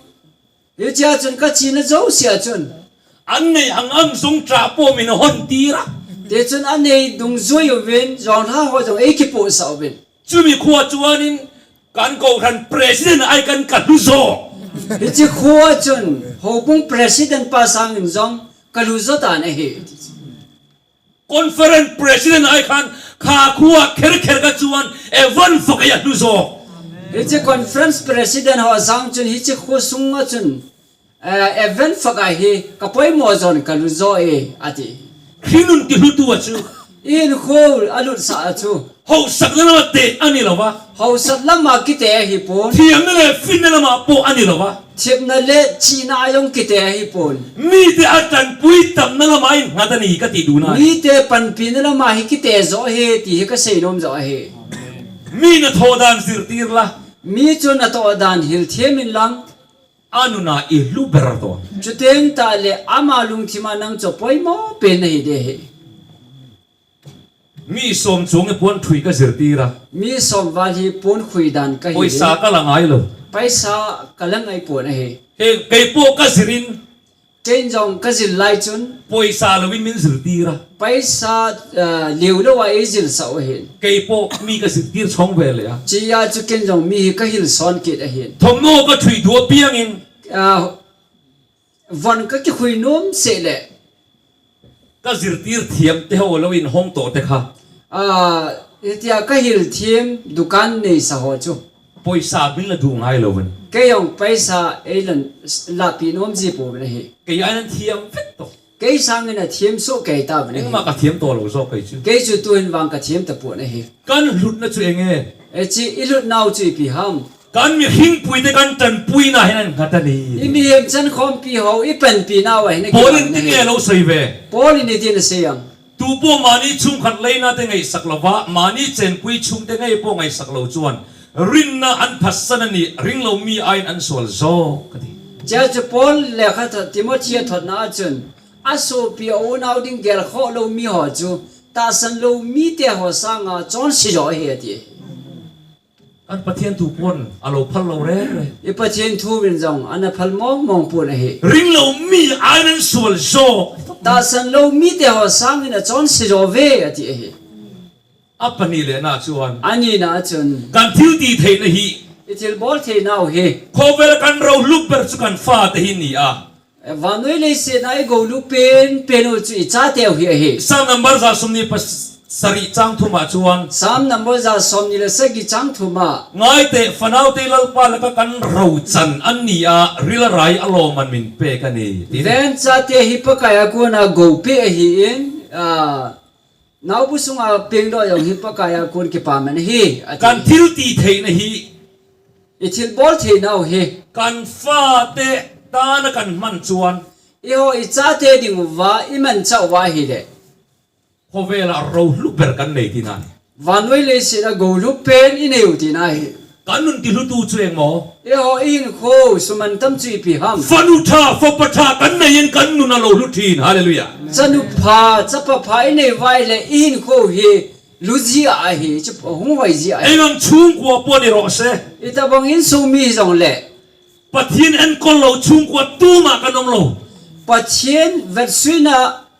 Hichea chun ka chena jouse a chun. An nei ang ang jong cha po min hon tira. Tichun an nei dungjui uvin, jonglha ho jong ei kipohsah uvin. Chumi khua chuan in kan kohran president ahi kan ka hlu jo. Hiche khua chun, houbung president pa sangin jong ka hlu jo tan ahi. Conference president ahi khan kha khua kher kher ka chuan evan fak a hlu jo. Hiche conference president ho sang chun hiche khua sunga chun, eh, evan fak a hi ka poimo jon ka hlu jo e ati. Hringnun ti hlu tu a chu. I hinkho a lutsah a chu. Hausakna lama te ani lova. Hausat lama kite ahi pon. Thiamna le finna lama po ani lova. Thepna le chihna a jong kite ahi pon. Mite a tanpui tamna lama in ngat ani ka ti duna. Mite panpina lama hi kite jo ahi ti hi ka seinom jo ahi. Mi na thoh dan zirtir la. Mi chu na thoh dan hilthem in lang. A nuna i hlu ber to. Chuteng tah le ama lungthima nang chu poimo pen na hi de hi. Mi som chung e pon thui ka zirtir a. Mi som val hi pon khui dan ka hi. Poisa ka la ngai lo. Paisa ka la ngai pon ahi. He, kei po ka zirin. Ken jong ka zil lai chun. Poisa lo in min zirtir a. Paisa, ah, liu lo a ei zil sa u hin. Kei po mi ka zirtir chong ve le a. Chia chu ken jong mi hi ka hil son kit ahin. Thomno ka thui dua piang in. Ah, Von ka kikhui nom se le. Ka zirtir thiam te ho lo in hong to te kha. Ah, hitia ka hilthem dukan nei sa ho chu. Poisa min la du ngai lo vin. Kei jong paisa ei lan la pi nom ji po vin ahi. Kei a nan thiam vet to. Kei sangin a thiam so kei ta vin ahi. Engma ka thiam to lo zo kei chu. Kei chu tuin vang ka thiam ta po na hi. Kan hlutna chu enge. E chi i hlutnau chu ipi ham. Kan mihringpui te kan tanpuina hin an ngat a ni. I mihem chankhompi ho i panpinau a hin a Paul in ti nge lo soi ve. Paul in i tin a sei ang. Tupo mani chung khat leina te ngaisak lova, mani chenpui chung te ngei po ngaisak lo chuan. Rinna an phatsan a ni, ring lo mi aiin an sual zo, ka ti. Chia chu Paul lekha thot, Timothy a thotna a chun, a sopi a unau ding gel kho lo mi ho chu, tahsan lo mi te ho sanga chon si zo hi a ti. Kan Pathian thu pon a lo phal lo reng reng. I Pathian thu vin zong ana phal mong mong pon ahi. Ring lo mi aiin an sual zo. Tahsan lo mi te ho sangin a chon si zo ve a ti ahi. A pani le na chuan. A nina chun. Kan thil ti theina hi. I thilbol theinau hi. Khovel a kan rou lhup ber chu kan fate hi ni a. Vannoi leiset a i gou lhup penpen u chu i chateu hi ahi. Psalm number ja som ni pasari chang thum a chuan. Psalm number ja som ni le sagi chang thum a. Ngaite, fanaute Lalpa laka kan rou chan an ni a, ril a rai a lawmman min pek a ni, ti ni. Ven chate hi Pakai a kona gou pe ahi in, a, Naubu sunga pengdoh jong hi Pakai a kon kipaman ahi, ati. Kan thil ti theina hi. I thilbol theinau hi. Kan fate tana kan man chuan. Eiho i chate dinguva, i manchah uva ahile. Khovel a rou lhup ber kan nei tina hi. Vannoi leiset a gou lhup pen i nei u tina hi. Kan nun ti lhutu chu engmaw? Eiho i hinkho suman tam chu ipi ham? Fanu tha, fapa tha kan nei in kan nun a lo lhu thin. Hallelujah. Chanu pha, chapa pha i nei uva ahile i hinkho hi lhu ji ahi, chu hung hoi ji ahi. Ei nang chhungkua pawh ni rawh se. I tabang insung mi hi jong le. Pathian enkol lo chhungkua tuma kan awm lo. Pathian vetsuina,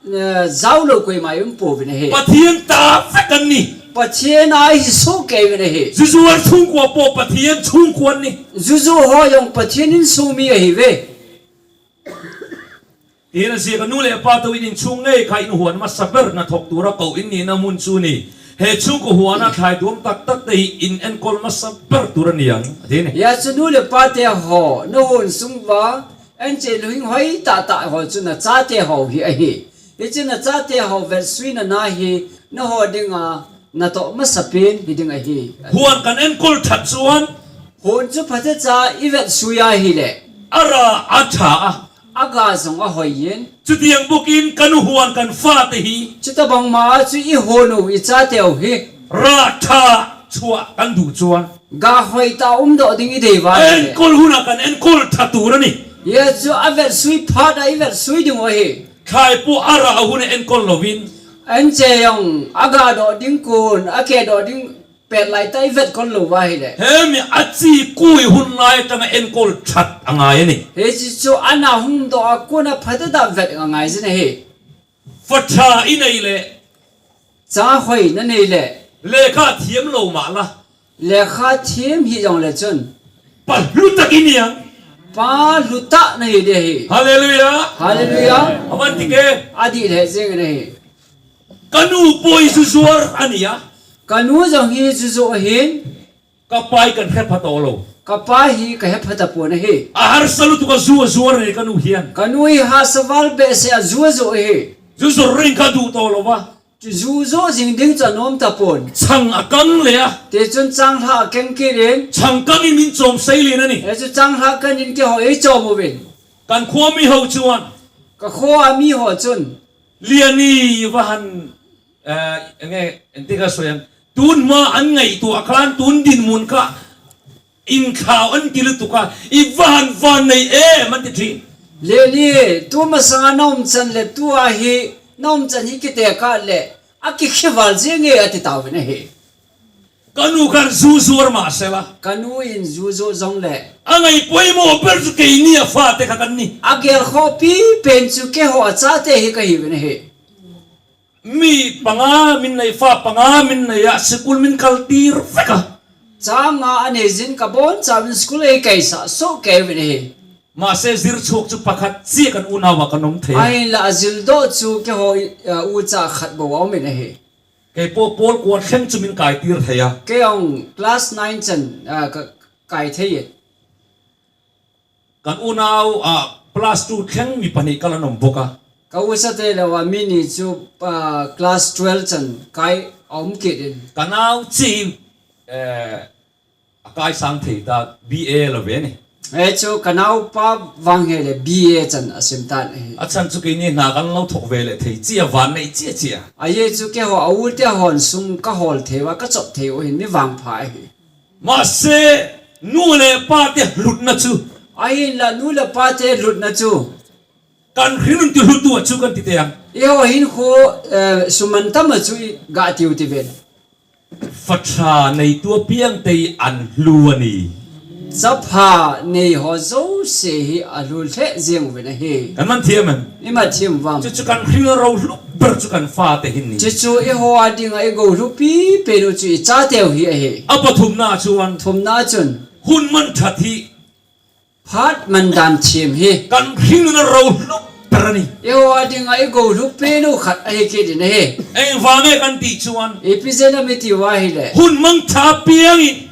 eh, zau lo koima i um pouvin ahi. Pathian ta vek an ni. Pathian a hi soh kei uvin ahi. Zuzuar chhungkua pawh Pathian chhungkua an ni. Zuzu ho jong Pathian insung mi ahi ve. Ina sia ka nu le pa to in inchhung ngei kha in huan masa ber na thawk tura ko in nina mun chu ni. He chhungkua huana thlai tuam tak tak te hi in enkol masa ber tura ni ang. Ati ni. Hia chu nu le pa te ho, na hun sung va, en che lu hing hoi ta ta ho chu na chate ho hi ahi. Hichu na chate ho vetsuina na hi, na ho dinga, na toh masa pen hi ding ahi. Huan kan enkol that chuan. Hun chu phatecha i vetsui ahile. A ra a tha a. A ga jong a hoi in. Chutiang bukin kan huan kan fate hi. Chuta bangma chu i hun u i chateu hi. Ra tha chhuah kan duh chuan. Ga hoi ta um doh ding i dei va. Enkol huna kan enkol tha tur a ni. Hia chu a vetsui phat a i vetsui ding u ahi. Thlai pawh a ra a hun a enkol lovin. An che jong, a ga doh ding kun, a ke doh ding pet lai ta i vet kon lo va ahile. Hemi a chi kui hun lai tanga enkol that a ngai a ni. Hichi chu ana hung doh a kun a phatata vet a ngai jin ahi. Fa tha i nei le. Cha hoi na nei le. Lekha thiam lo mah la. Lekha thiam hi jong le chun. Pa hlu tak i ni ang. Pa hlu tak na hi de hi. Hallelujah. Hallelujah. Aman ti ke. A dih le jing na hi. Ka nu pawh hi zu zuar a ni a. Ka nu jong hi zu zu ahin. Ka pa hi kan hre pha tawh lo. Ka pa hi ka he pha ta pawh na hi. A harsa lutuk a zu a zuar a ni ka nu hian. Ka nu hi harsa val behseh a zu a zu ahi. Zu zuar ring ka duh tawh lo va. Chu zu zo jing ding chu a nuam ta pon. Chang a kang le a. Tichun changlhah a keng kit in. Chang kang in min chawm sei lin a ni. Hichu changlhah kang in keiho ei chawm uvin. Kan khua mi ho chuan. Ka khua mi ho chun. Liani va han, eh, enge, engti ka sawi ang. Tun hma an ngaihtuah khan tun dinmun kha. Inthlau an ti lutuk a, i van van nei em an ti ṭhin. Liani, tu masanga na um chan le tua hi, na um chan hi kitekah le, a kikheval zinge a ti tauvin ahi. Ka nu khan zu zuar mah sela. Ka nu in zu zu zong le. A ngai poimaw ber chu keini a fate kha kan ni. A gel khawpi pen chu keiho a chate hi ka hi uvin ahi. Mi panga min nei, fa panga min nei a, sikul min kal tir vek a. Changa a nei zin ka bon cha min sikul ei kaisa so kei vin hi. Mahse zir chhuak chu pakhat chia kan unau a kan awm thei a. Ahinla a zil dawh chu keiho, uh, u cha khat bo a awm in ahi. Kei pawh pawl kua thleng chu min kai tir thei a. Kei awng class nine chan, uh, ka kai thei e. Kan unau, ah, plus two thleng mi pahnih kal an awm bawk a. Ka u sate lo a mi ni chu, ah, class twelve chan kai a awm kit in. Ka nau chi, eh, a kai sang thei ta B A lo ve ni. Eh, chu ka nau pa vang he le B A chan a sim tan ahi. A chan chu keini hna kan lo thawk ve le thei chi a van nei chi a chi a. A ye chu keiho a u te hon sum ka hawl thei va ka chawp thei u hin mi vangpha ahi. Mahse, nu le pa te hlutna chu. Ahinla nu le pa te hlutna chu. Kan hrinun ti hlutu a chu kan ti te ang. Eiho hin kho, eh, suman tam a chu i ga tiu ti ven. Fa tha nei tua piang te an hlu a ni. Chapha nei ho zo se hi a hlu hle zeng uvin ahi. Kan man thiam em? I mat thiam vam. Chu chu kan hring ro hlu ber chu kan fa te hin ni. Chu chu eiho a ding a i go hlu pi pe nu chu i cha teu hi ahi. A pathumna chuan. Thumna chun. Hun man that hi. Phat man dan thiem hi. Kan hringnun a rou lhuk per a ni. Eiho a dinga i gou lhuk pen u khat ahi kit in ahi. Engvang e kan ti chuan. Ipi zen am i ti uva ahile. Hun mangtha piang in.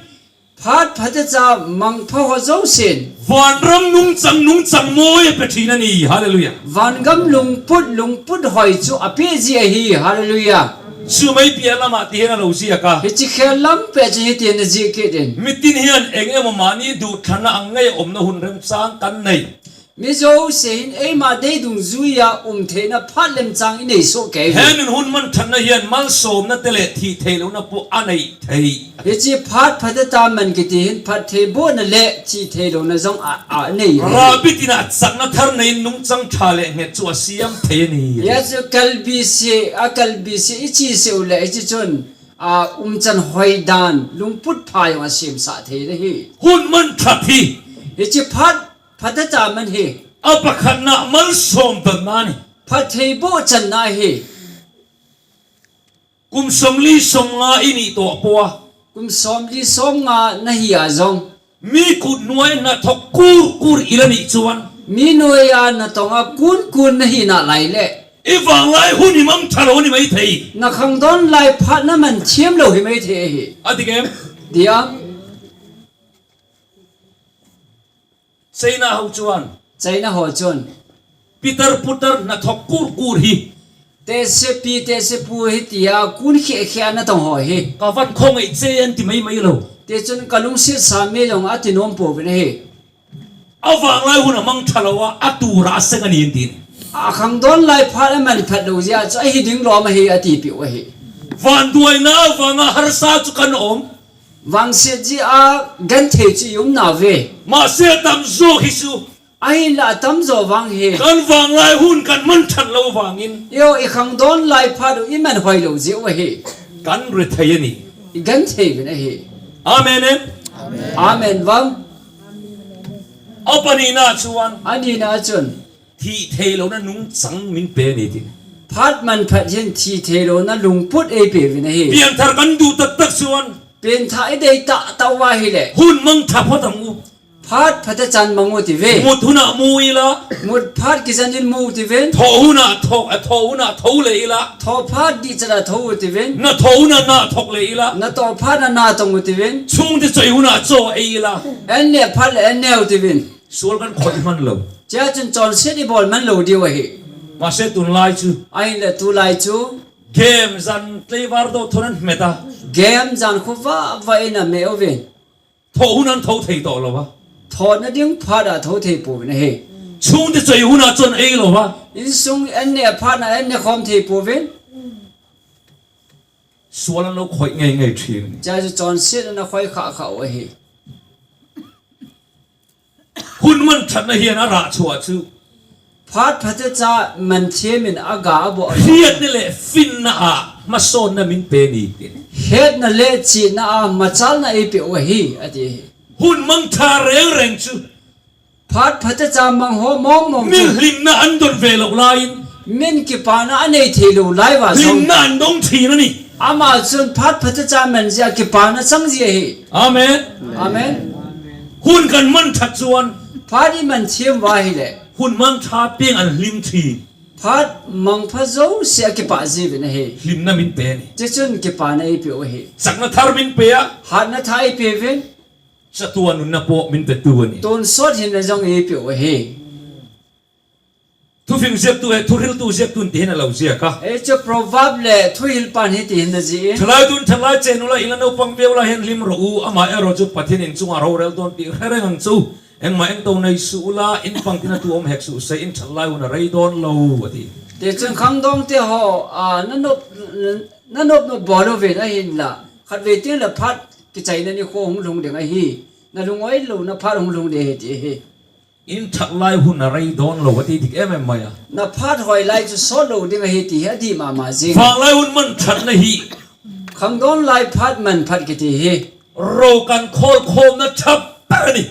Phat phatecha mangpha ho jousen. Vanram nungchang, nungchang mawi a pe thin a ni. Hallelujah. Vangam lungput, lungput hoi chu a pe ji ahi. Hallelujah. Chu mai pia lama ti hian a lo ziak a. Hichi khel lam peh chu hiti hian a ziak kit in. Mitin hian eng emaw mahni duhthlanna ang ngeia awmna hun remchang kan nei. Mi jouse hin eima dei dungzuia um theihna phat lemchang i nei suh kei. He nun hun man thatna hian malsawmna te leh thih theih lohna pawh a nei thei. Hichi phat phateta man kiti hin phattheibohna leh thih theih lohna zawng a, a nei. Rabbi tina chakna thar neiin nungchang ṭha leh nghet chu a siam thei a ni. Hia chu kalbi se, a kalbi se, i chi se u leh hichi chun, a, umchan hoi dan, lungput pha zawng a siamsah thei na hi. Hun man that hi. Hichi phat phateta man hi. A pakhatna malsawm tanna a ni. Phattheiboh channa hi. Kum sawmli sawmnga i nih tawh pawha. Kum sawmli sawmnga na hi a zawng. Mi kut nuai na thawk kur kur i la nih chuan. Mi nuaia na tawnga kun kun na hi na lai leh. I vanglai hun hi mangtha lo ni mai thei. Na khangdawn lai phat na man thiam lo hi mai thei ahi. A dik em? Diam. China ho chuan. China ho chuan. Pitar putar na thawk kur kur hi. Tehse pi, tehse pu hi tia kun khia khia na tawng ho hi. Ka van khawngaih che an ti mai mai lo. Tichun ka lungsiatsa mi zawng a ti nuam pawh vin ahi. A vanglai hun a mangtha lo a, a tura a seng a ni an ti. A khangdawn lai phat a man phat lo zia chu a hi ding lawm ahi a ti piu ahi. Vanduaina avanga harsa chu kan awm. Vangsiat zia genthei chu i um na ve. Mahse a tam zawk hi chu. Ahinla a tam zawk vang hi. Kan vanglai hun kan man that lo vangin. Io i khangdawn lai phat u i man hoi lo zia u ahi. Kan rethei a ni. I genthei vin ahi. Amen em? Amen vang. A panina chuan. A nina chun. Thih theih lohna nungchang min pe a ni ti. Phat man phat hian thih theih lohna lungput ei pe vin ahi. Pianthar kan duh tak tak chuan. Pianthar i dei tah tah uva hi leh. Hun mangtha phawt ang u. Phat phatechan mang u ti ve. Mut hunah mu ila. Mut phat kizanin mu u ti vin. Thaw hunah thaw, a thaw hunah tho leh ila. Thaw phat dihchatah tho u ti vin. Na thaw hunah na thawk leh ila. Na thaw phat na na tawng u ti vin. Chhungte chawi hunah chaw ei ila. An neh phat leh an ne u ti vin. Sual kan khawih hman lo. Chea chun chawnsiat i bawl hman lo diu ahi. Mahse tunlai chu. Ahinleh tulai chu. Game zan tleivar deuh thawn an hmet a. Game zan khu va va in a meh uvin. Thaw hun an tho thei tawh lo va. Thawna ding phat a tho thei pawh vin ahi. Chhungte chawi hunah chaw ei lo va. Insung an neh phat na an ne khawm thei pawh vin. Sual an lo khawih ngei ngei thin. Chea chu chawnsiat an a khawih khah khah u ahi. Hun man thatna hian a rah chhuah chu. Phat phatecha man thiamin a ga a bawh a. Hriatna leh finna a hmasawnna min pe ni. Hetna leh chihna a machalna ei pe u ahi, a ti hi. Hun mangtha reng reng chu. Phat phatecha mang ho mawng mawng chu. Min hlimna an dawn ve loh laiin. Min kipana a nei thei lo lai va zawng. Hlimna an dawng thin a ni. Amah chun phat phatecha man zia kipana chang zia hi. Amen. Amen. Hun kan man that chuan. Phat i man thiam va hi leh. Hun mangtha piang an hlim thin. Phat mangpha zo sia kipah zi vin ahi. Hlimna min pe a ni. Tichun kipana ei pe u ahi. Chakna thar min pe a. Hatna thar ei pe vin. Chatuan nunna pawh min petu a ni. Tun sawt hinna zawng ei pe u ahi. Thufing ziaktu he, thuhriltu ziaktu in ti hin a lo ziak a. Ei chu proverb leh thuhil pan hi ti hinna zi in. Thalai tun thalai chen ula in la naupang viau la hian hlim rawh u, amah erawh chu Pathian in chunga rorel dawn tih hre reng ang chu. Engmah engto nei suh ula, in pang tina tu awm hek suh se, in thalai hun a rei dawn lo a ti. Tichun khangdawng te ho, a, na nop, na nop nop bawl uvin ahinla. Khatvei tin la phat kichaina ni kho hung lhung ding ahi. Na lungawi lo na phat hung lhung ding ahi ti hi. In that lai hun a rei dawn lo a ti dik em em mai a. Na phat hoi lai chu sawt lo ding ahi ti hi a dih mah mah zing. Vanglai hun man thatna hi. Khangdawn lai phat man phat kiti hi. Ro kan khawl khawmna thap ber a ni.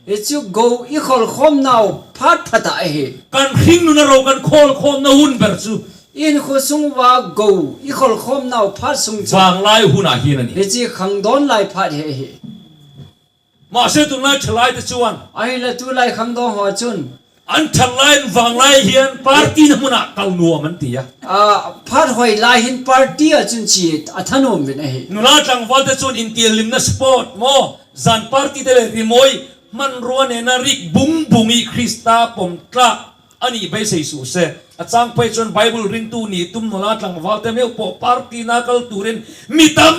Hi chu go i khawl khawm nau phat phat a ahi. Kan hringnun a ro kan khawl khawmna hun ber chu. In khaw sung uva go i khawl khawm nau phat sung chu. Vanglai hun a hian a ni. Hi chu khangdawn lai phat hi ahi. Mahse tulai thalai te chuan. Ahinla tulai khangdong ho chun. An thalai an vanglai hian party na hmuna kal nuam an ti a. Ah, phat hoi lai hin party a chun chi a thanom vin ahi. Nula tlangval te chuan intil limna sport maw, zan party te le rimawi hmanrua nena rik bung bung i Krista pawm tla a nih beisei suh se. A chang phei chuan Bible ringtu nih tum nula tlangval te meuh pawh party na kal turin mi tam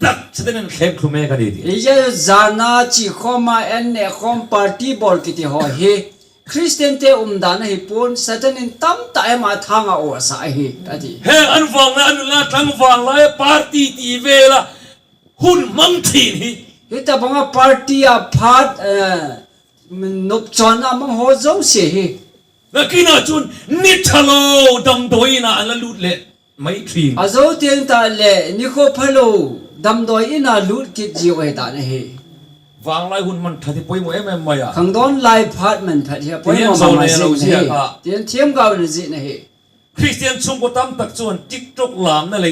tak Satan in thlem thlu mek a ni ti. Ei, zana chi khawma en neh khawm party bawl kiti haw hi Christian te umdan ahi pun, Satan in tam tak ema thanga awsa ahi, a ti. He an vanglai, an nula tlangval lai party ti vela hun hmang thin hi. Hita banga party a phat, eh, nopchon a mang ho zo se hi. Nakina chun ni thalo damdawi ina an la lut le mai thin. A zo tiang ta le ni kho phalo damdawi ina lut kit ji oi ta na hi. Vanglai hun man thati poimo em em mai a. Khangdon lai phat man phat hi a poimo ma ma zin na hi. Tiang thiam gau na zin na hi. Christian chung ko tam tak chuan TikTok lam na le,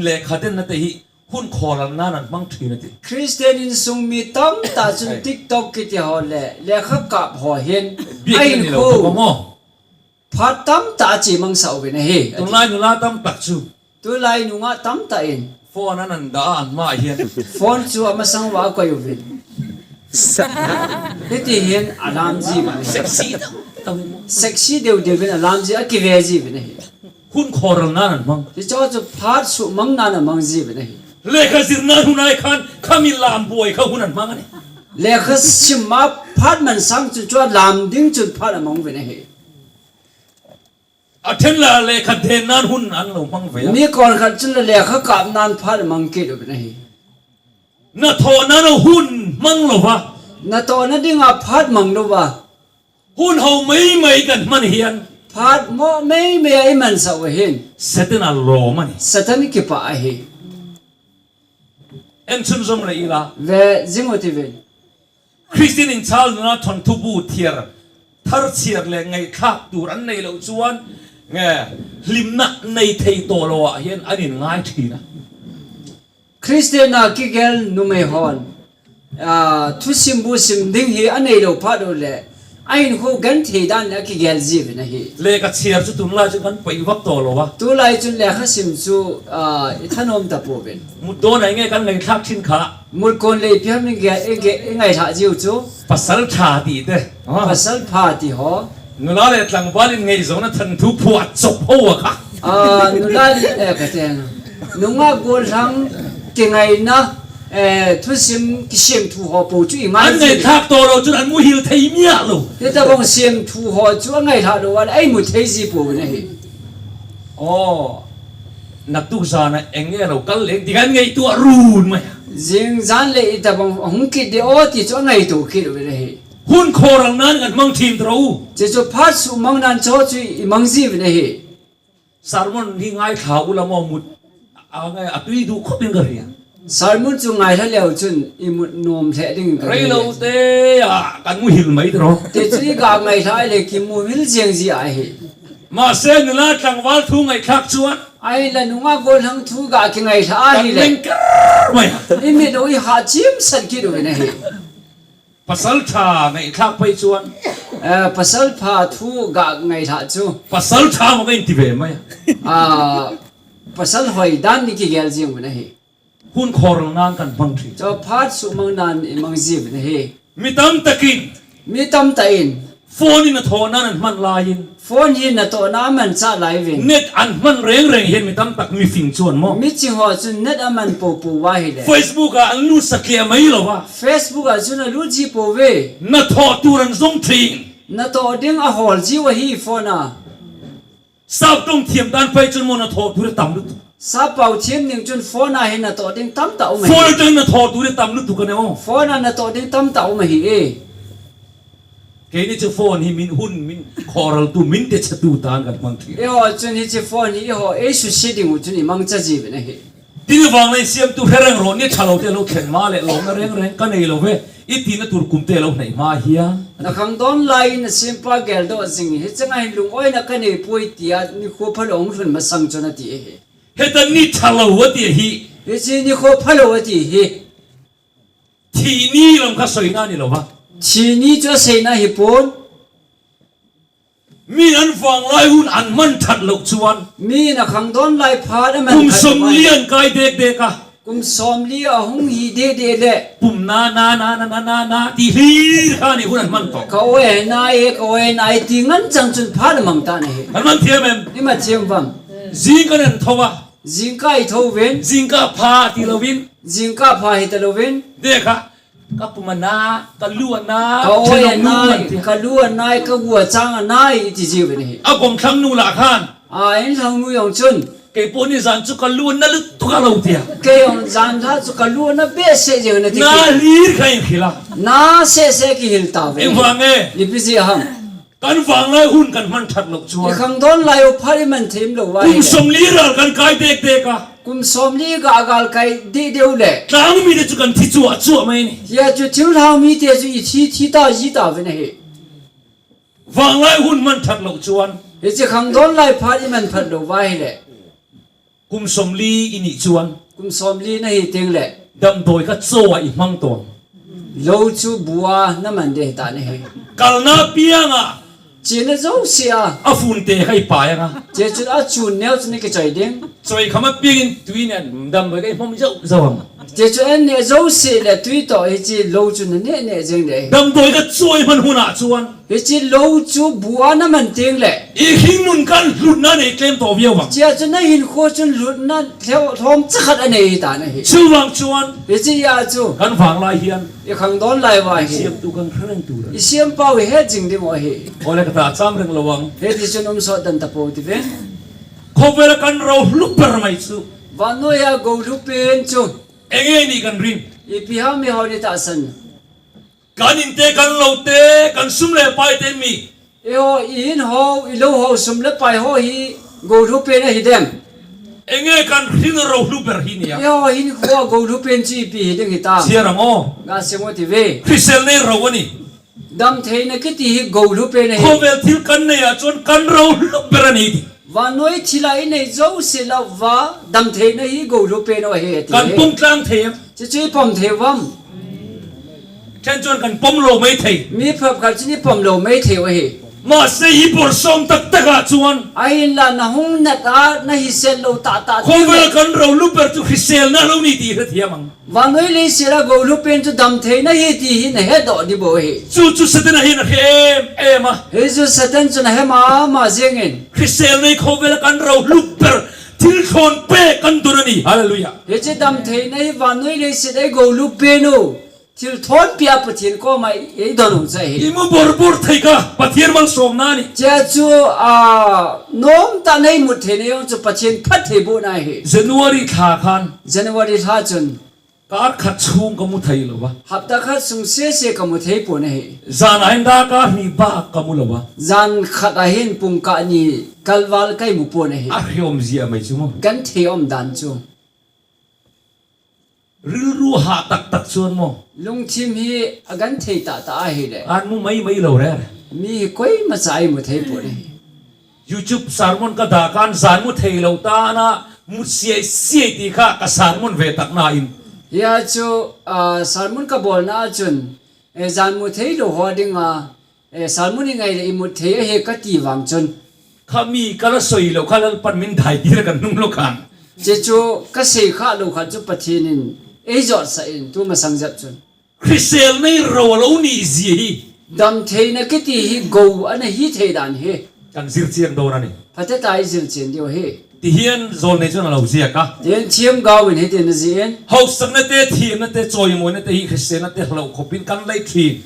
le khaten na te hi. Hun khawlal nan an hmang thin a ti. Christian insung mi tam tak chun TikTok kiti haw le lekha kap haw hin a in khu phat tam tak a chi mang sa uvin ahi. Tulai nula tam tak chu. Tulai nunga tam tak in. Phone an an da an ma hian. Phone chu a masang va koi uvin. Hiti hian a lam ji uvin. Sexy deuh deuh in a lam ji a kive ji uvin ahi. Hun khawral nan an hmang. Ti chaw chu phat suh mang nan a mang ji uvin ahi. Lekha zir nan hun ai khan khami lam buai kha hun an hmang a ni. Lekha sim ma phat man sang chu chu a lam ding chun phat a mang uvin ahi. A then la lekha den nan hun an lo hmang ve a. Mi kawr khat chun la lekha kap nan phat a mang kit uvin ahi. Na thawh nan a hun hmang lo va. Na thawh na ding a phat mang lo va. Hun ho mai mai kan hman hian. Phat mo mai mai a i man sa u hin. Satan a lawm a ni. Satan kipa ahi. En chun zom le ila. Ve zing u ti vin. Christian in chal nuna thon thu bu thiar. Thar chiar le ngaithlak tur an nei lo chuan. Nge hlimna nei thei tawh lo ah hian an in ngai thin a. Christian a kigel numei hon, ah, thusim bu sim ding hi a nei lo phat u le, a in khu gan thei dan le a kigel ji vin ahi. Lekha chiar chu tun lai chu kan poi vak tawh lo a. Tu lai chun lekha sim chu, ah, i thanom ta pu vin. Mut dawn ai nge kan ngaithlak thin kha. Mut kon le i piam i nge, i nge, i ngaithla ji u chu. Pasal tha ti te. Ah. Pasal pha ti ho. Nula le tlangval in ngei zona than thu phuah chawp ho a kha. Ah, nula le, eh, ka te na. Nunga gollhang kingaina, eh, thusim kisem thu ho po chu i ngai. An ngaithla to lo chun an muhil thei miah lo. Te ta bang sem thu ho chu a ngaithla lo an ai mu thei ji po na hi. Oh. Naktuk zana eng nge lo kal leng ti kan ngeitu a run mai. Zing zan le i ta bang hung kit de o ti chu a ngeitu kit u le hi. Hun khawral nan kan hmang thin tro. Che chu phat suh mang nan cho chu i mang ji vin ahi. Sermon hi ngaithla u la mo mut. A ngai a tui du khop in ka ria. Sermon chu ngaithla leu chun i mut nom hle ding ka ria. Rei lo te a kan muhil mai tro. Te chu i ga ngaithla le ki muhil jeng ji ahi. Mahse nula tlangval thu ngaithlak chuan. Ai la nunga gollhang thu ga kingaithla ahi le. Kan leng kar mai. I mit lo i ha chim san kit u na hi. Pasal tha ngaithlak phei chuan. Eh, pasal pha thu ga ngaithla chu. Pasal tha ma ka in ti ve mai. Ah, pasal hoi dan ni kigel jing u na hi. Hun khawral nan kan hmang thin. Chu phat suh mang nan i mang ji u na hi. Mi tam takin. Mi tam ta in. Phone in a thawh nan an hman laiin. Phone hi na tawh na man cha lai vin. Net an hman reng reng hian mi tam tak mi fing chuan maw. Mi ching ho chun net a man po po va hi le. Facebook a an lut sak leh mai lo va. Facebook a chun a lut ji po ve. Na thawh tur an zong thin. Na thawh ding a hawl ji u ahi phone a. Sap tawng thiam dan phei chun maw na thawh tur a tam lutuk. Sap pau thiam ning chun phone a hi na thawh ding tam ta um ahi. Phone a chun na thawh tur a tam lutuk a ne aw. Phone a na thawh ding tam ta um ahi e. Keini chu phone hi min hun, min khawral tu, min te chatu tan kan hmang thin. Eiho chun hi chu phone hi eiho ei susia ding u chun i mang cha ji vin ahi. Tin vang lei siam tu hereng ro ni thalo te lo thlen ma le lo na reng reng ka nei lo ve. I tina tur kum te lo nei ma hian. Na khang don lai na sim pa gel do zing hi changa hin lung oi na ka nei pui tia ni khu pha lo hung hlun ma sang chon a ti e hi. Heta ni thalo a ti hi. Hi chi ni khu pha lo a ti hi. Thi ni lam kha soina ni lou va. Thi ni chu aseina hi pon. Mi an vanglai hun an man that lou chuan. Mi na khangdon lai phat a man that lou va. Kum somli an kai dek dek a. Kum somli a hung hi dek dek le. Pum na, na, na, na, na, na, na, ti hlir kha ni hun an man to. Ka oi na e, ka oi na e, ti ngan chang chun phat a mang ta na hi. Kan man thiam em? I man thiam vam. Zing kan en tho va. Zingkah i tho uvin. Zingkah pha ti louvin. Zingkah pha hi ta louvin. Dek kha, ka pum a na, ka lu a na, ka oi a na, ka lu a na, ka gu a chang a na, i ti ji uvin hi. A gom thlang nu lah khan. A, in thlang nu jong chun. Kei pawh ni zan chu ka lu a na lutuk a lo tia. Kei jong zan kha chu ka lu a na behseh jeng na ti. Na hlir kha in khil a. Na seh seh kihil ta ve. Eng vang e. Ipi jeh ham. Kan vanglai hun kan man that lou chuan. I khangdon lai u phat i man thim lou va. Kum somli ral kan kai dek dek a. Kum somli ga gal kai dek dek u le. Tlang mi te chu kan thi chuah chuah mai ni. Tia chu thil hau mi te chu i thi thi ta ji ta ve na hi. Vanglai hun man that lou chuan. Hichi khangdon lai phat i man phat lou va hi le. Kum somli i nih chuan. Kum somli na hi teng le. Damdawi kha chaw a i hmang tawh. Lo chu bua na man de ta na hi. Kalna piang a. China zo si a. A fun te kha i pai ang a. Che chu a chun neu chu ni ke choi ding. Choi khama piang in tui nen damdawi kha i hmang zo zo ang. Che chu en ne zo si le tui to hi chi lo chu na ne ne jeng de. Damdawi kha chaw i hman hun a chuan. Hichi lo chu bua na man teng le. I hringnun khan hlutna nei tlem tawh viau vang. Chia chu na hinkho chun hlutna thleu-, thlawm chakhat a nei ta na hi. Chuvang chuan. Hichi a chu. Kan vanglai hian. I khangdon lai va hi. Siamtu kan hreng tur. I siampa u he jing ding u hi. Ole ka ta cham reng lo vang. Heti chun um sawt dan ta po ti ve. Khawvela kan ro hlu ber mai chu. Vannoi a go hlu pen chu. Enge ni kan rin. Ipi ham i ho ni ta san. Kan in te, kan lo te, kan sum le pai te mi. Eiho, i in ho, i lo ho, sum le pai ho hi go hlu pen ahi dem. Enge kan hring ro hlu ber hi nia. Eiho, hinkho go hlu pen chu ipi hi ding hi ta. Sia rang o. Ga sia mo ti ve. Christian nei ro ani. Damtheina kiti hi go hlu pen ahi. Khawvel thil kan nei a chuan kan ro hlu ber ani ti. Vannoi thil a i nei zo si lo va, damtheina hi go hlu pen u ahi ti. Kan pawm tlang thei em? Chu chu i pawm thei vam. Then chuan kan pawm lo mai thei. Mi phap khat chu ni pawm lo mai thei u ahi. Mahse, i bawr sawm tak tak ah chuan. Ahinla na hung nat a, na hi sel lo ta ta. Khawvel kan ro hlu ber chu hriselna lo ni ti hre thiam ang. Vannoi leiset a go hlu pen chu damtheina hi ti hi na he doh di bo hi. Chu chu Satan a hin a hre em em a. Hi chu Satan chu na he ma ma zing in. Hrisel nei khawvel a kan ro hlu ber thil thlawn pe kan dun ani. Hallelujah. Hichi damtheina hi vannoi leiset a i go hlu pen u. Thil thlawn pia Pathian kawma i, i don u chu ahi. I mu bawr bawr thei kha Pathian malsawmna ni. Chia chu, a, nawm ta nei mut thei nei ong chu Pathian phat thei bu na hi. January thla khan. January thla chun. Kar khat chhung ka mu thei lo va. Hapta khat sung se se ka mu thei pon ahi. Zan a hin da kar hni bak ka mu lo va. Zan khat a hin pung kah ni kalval kai mu pon ahi. A hriawm zia mai chu maw. Kan thei awm dan chu. Rilru ha tak tak chuan maw. Lungthim hi a kan thei ta ta ahi le. An mu mai mai lo re. Mi hi koima cha i mu thei pon ahi. YouTube sermon ka da kan zan mu thei lo ta na, mu siai siai ti kha ka sermon ve tak na in. Hia chu, a, sermon ka bawlna a chun, e, zan mu thei lo ho dinga, e, sermon i ngai le i mu thei ahi ka ti vang chun. Kha mi ka la sawi lo kha Lalpan min dai tir kan hnung lo khan. Che chu ka sei kha lo kha chu Pathian in ei zawt sa in tu masang zep chun. Hrisel nei ro lo ni zia hi. Damtheina kiti hi go ana hi thei dan hi. Kan zir chiang dawn a ni. Phate ta i zir chian diu hi. Ti hian zawl nei chuan a lo ziak a. Tin thiam gau in hitin a zi in. Hausakna te, thiamna te, chawimawina te hi Kristianna te hlauh khawpin kan lei ṭhin.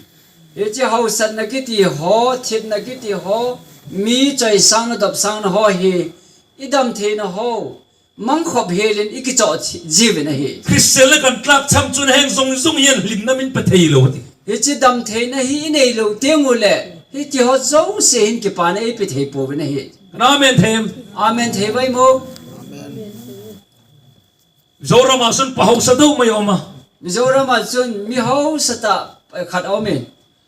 Hichi hausatna kiti haw, thitna kiti haw, mi chawisangna dopsangna haw hi i damtheina haw. Mangkhop helin i kichawh thi-, jiuvin ahi. Kristian le kan tlak chham chun heng zong zong hian hlimna min pe thei lo ti. Hichi damtheina hi i nei lo teng u le, hiti haw zosia hin kipana ei pe thei pouvin ahi. Kan amen thei em? Amen thei vai maw? Mizoram ah chun pa hausa deuh mai a awm a. Mizoram ah chun mi hausa ta, eh, khat a awm in.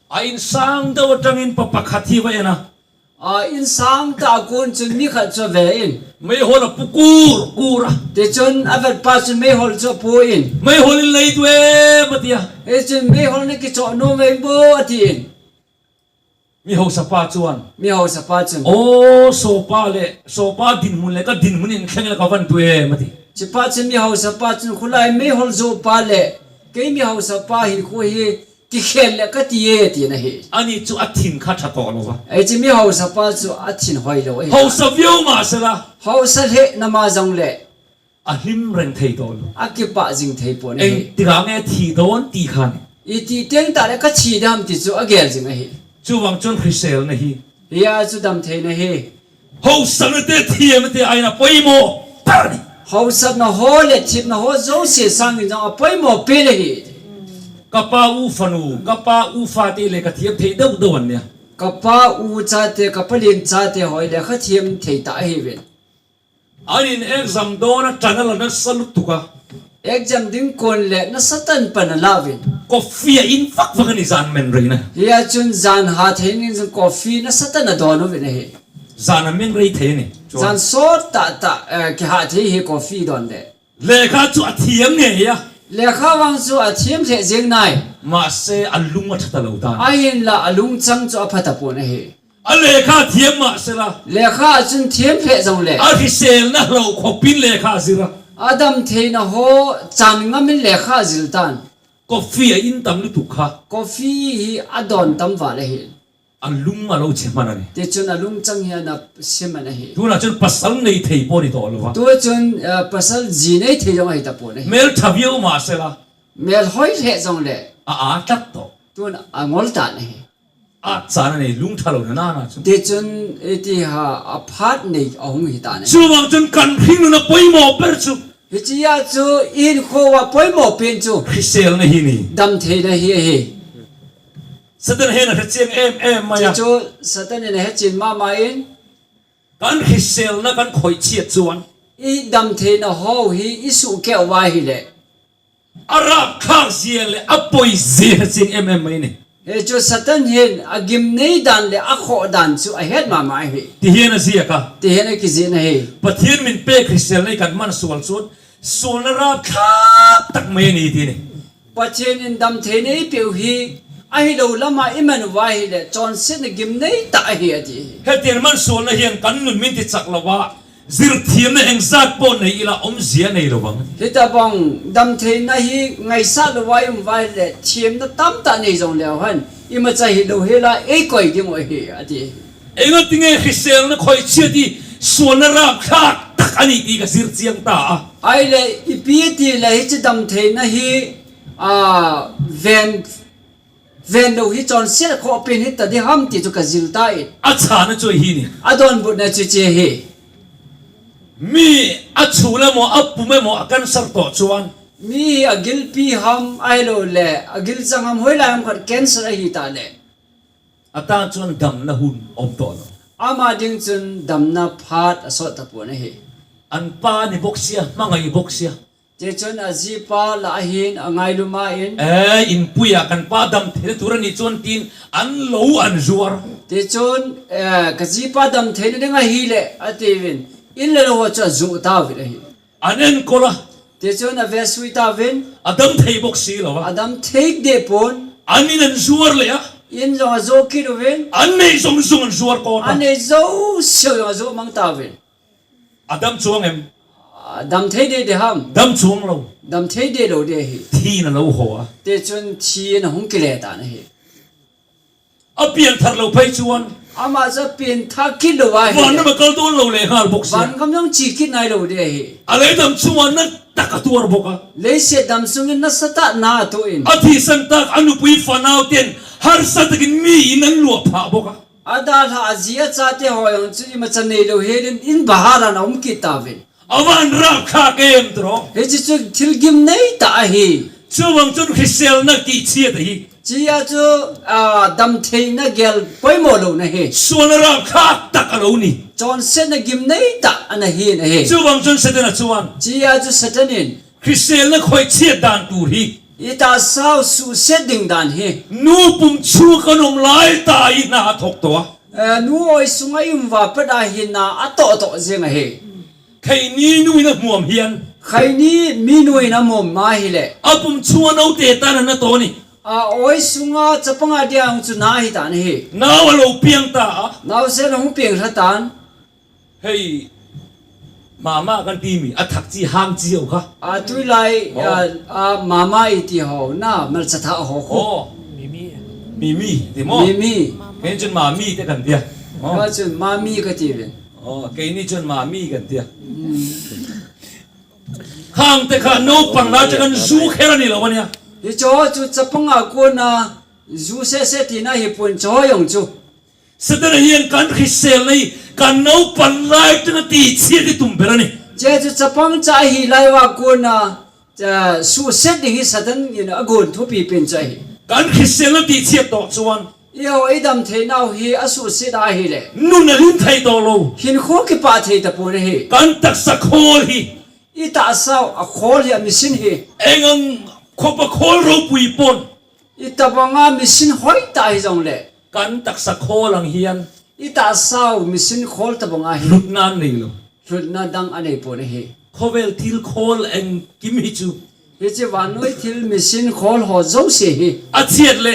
A insang deuh aṭangin pa pakhat hi va en a. A insang ta kun chun mi khat chu ve in. Meihol apu kur kur a. Tichun avetpa chun meihol chu apu in. Meihol in lei tu em atia. Hichun meihol nakichoh nom em bo atin. Mihaosapa chuan. Mihaosapa chun. O, sopa le, sopa dinmun le ka dinmun in thleng le ka van tu em ati. Chupa chun mihaosapa chun khulai meihol zopa le kei mihaosapa hi khu hi kikhel le ka ti e, tina hi. Ani chu a thin kha tha tawh lo va. Ei chu mihaosapa chu a thin hoi lo e. Hausa viau ma sela. Hausa le nama zong le. A hlim reng thei tawh lo. A kipah zing thei pawh ni hi. Engtikah nge thi dawn ti khan. I ti teng tah le ka thi dam ti chu a gel zing ahi. Chuvang chun hriselna hi. Hia chu dam theina hi. Hausakna te thiamna te aina poimaw ber ni. Hausakna ho le thimna ho zosia sangin zong a poimaw pen ahi. Ka pa u fanu, ka pa u fate le ka thiam thei deuh deuh an nia. Ka pa u chate, ka pa lin chate hoi le ka thiam thei ta ahi ven. Anin exam dawn a tan a la nasa lutuk a. Exam ding kon le nasa tan pan a la vin. Coffee a in vak vak a ni zan men rei na. Hia chun zan ha thei ning zan coffee nasa tan a dawn uvin ahi. Zan a men rei thei ni. Zan sawt tah tah, eh, kiha thei hi coffee dawn le. Lekha chu a thiam ngei a. Lekha vang chu a thiam hle zing nai. Mahse a lung a tha ta lo ta. Ahinla a lungchang chu a pha ta pon ahi. A lekha thiam mah sela. Lekha a chun thiam hle zong le. A hriselna lo khopin lekha a zira. A dam theina ho chan ngamin lekha a zil tan. Coffee a in tam lutuk kha. Coffee hi a dawn tam val ahi. A lung a lo che man a ni. Tichun a lungchang hi a na sim man ahi. Tuna chun pasal nei thei pawh ni tawh lo va. Tu chun, eh, pasal zi nei thei zong ahi ta pawh ni. Mel tha viau mah sela. Mel hoi hle zong le. A a tlat tawh. Tun a ngol ta ni. A chan a nei lung tha lo na na na chu. Tichun iti ha a phat nei a hung hi ta ni. Chuvang chun kan hringnun a poimaw ber chu. Hichia chu in kho a poimaw pen chu. Hriselna hi ni. Dam theina hi ahi. Satan hen a hre chiang em em mai a. Chu chu Satan in a he chin mama in. Kan hriselna kan khoih chiat chuan. I dam theina ho hi i suh keu va hi le. A rapthlak zia le a poi zia hre chiang em em mai ni. He chu Satan hin a gimnei dan le a khoh dan chu a het mama hi. Ti hian a ziak a. Ti hian a kizin ahi. Pathian min pek hriselna i kan man sual chuan sualna rapthlak tak mai a ni ti ni. Pathian in dam theina i peuh hi a hi lo lama i man uva hi le chonsetna gimnei tak ahi a ti hi. Hetian man sualna hian kan nun min ti chak lo va. Zirthiamna engzat pawh nei ila awmzia nei lo vang. Hitabang damtheina hi ngaisah lo vai um vai le thiamna tamtah nei zong leu han imacha hi lo hela ei koi ding uh hi a ti. Engatinge hriselna khoih chiat i sualna rapthlak tak a ni ti ka zir chiang ta a. Ai le ipi ti le hichi damtheina hi a ven Ven lo hi chonset khawh pen hi ta di ham ti chu ka zil ta in. A chhana chu hi ni. A dawnbutna chu che hi. Mi a chhul emaw, a pum emaw, a cancer tawh chuan. Mi hi a gilpi ham, ahilole, a gilchang ham, hoilai ham khat cancer ahi ta le. A ta chuan damna hun awm tawh lo. Ama ding chun damna phat a sawt ta puan ahi. An pa ni bawk sia, hmangaih bawk sia. Tichun a zipa lah ahin a ngailuma in. Eh, inpuia kan pa dam theina tur a ni chuan tin an lo an zuar. Tichun, eh, ka zipa dam theina ding ahi le a tivin. In le lo chu a zu ta vin ahi. An enkawl a. Tichun a ve sui ta vin. A dam thei bawk si lo a. A dam thei de pon. An in an zuar le a. In zong a zo kit uvin. An nei zong zong an zuar kawn a. An nei zo sio zong a zo mang ta vin. A dam chuang em? A dam thei de de ham? Dam chuang lo. Dam thei de lo de hi. Thi na lo ho a. Tichun thi na hung kile ta na hi. A pian thar lo phei chuan. Ama chu pian thar kit lo a hi. Van na ma kal dawn lo le nghal bawk sia. Van gam jong chi kit nai lo de hi. A lei dam chuan na tak a tuar bawk a. Leiset dam sungin nasa ta na a tu in. A thisan tak a nupui fanau ten harsa takin mi in an luah phah bawk a. A dalha a zi a chate haw ang chu imacha nei lo helin in baharan a um kit ta vin. A van rapthlak em tro. Hichi chu thil gimnei ta ahi. Chuvang chun hriselna tih chiat ahi. Chia chu, a, damtheina gel poimaw lo na hi. Sualna rapthlak tak a lo ni. Chonsetna gimnei ta ana hi na hi. Chuvang chun Satan a chuan. Chia chu Satan in. Hriselna khoih chiat dan tur hi. I ta sau suhset ding dan hi. Nu pum chu kan awm lai ta i hna a thawk tawh a. Eh, nu awi sunga i um va pet a hi na a tawh tawh zing a hi. Kheini nu in ahmom hian. Kheini mi nu in ahmom ma hile. Apum chunga naute tan ana to ni. A oi sunga chapang a dia hung chu na hi tan ahi. Nau a lo piang ta a. Naosen ahung piang lha tan. Hei, mama kan ti mi, a thak chi hang chi ho kha. A tuilai, Oh. a, a mama i ti ho, na malcha tha ho khu. Oh. Mimi. Mimi, ti mo? Mimi. Kei chun mami te kan tia. Oh. Ka chun mami ka ti ve. Oh, keini chun mami kan tia. Hmm. Khang te kha naupang lai te kan zu kher a ni lo a nia. Hi cho chu chapang a kona zu se se tina hi pun cho jong chu. Satan hian kan hrisel nei, kan naupang lai te na ti chhiat i tum ber a ni. Che chu chapang cha hi lai va kona, cha su set ding hi Satan in a gon thupi pen cha hi. Kan hrisel na ti chhiat tawh chuan. I ho i dam thei nau hi a su set a hi le. Nun a lim thei tawh lo. Hin kho ki pa thei ta pun hi. Kan taksa khawl hi. I tahsa a khawl hi a misin hi. Eng ang khawpa khawl ropui pawn. I tabanga misin hoi ta hi zong le. Kan taksa khawl ang hian. I tahsa misin khawl tabanga hi. Hlutna an nei lo. Hlutna dang a nei pawh na hi. Khawvel thil khawl engkim hi chu. Hi chi vannoi thil misin khawl ho zo se hi. A chhiat le.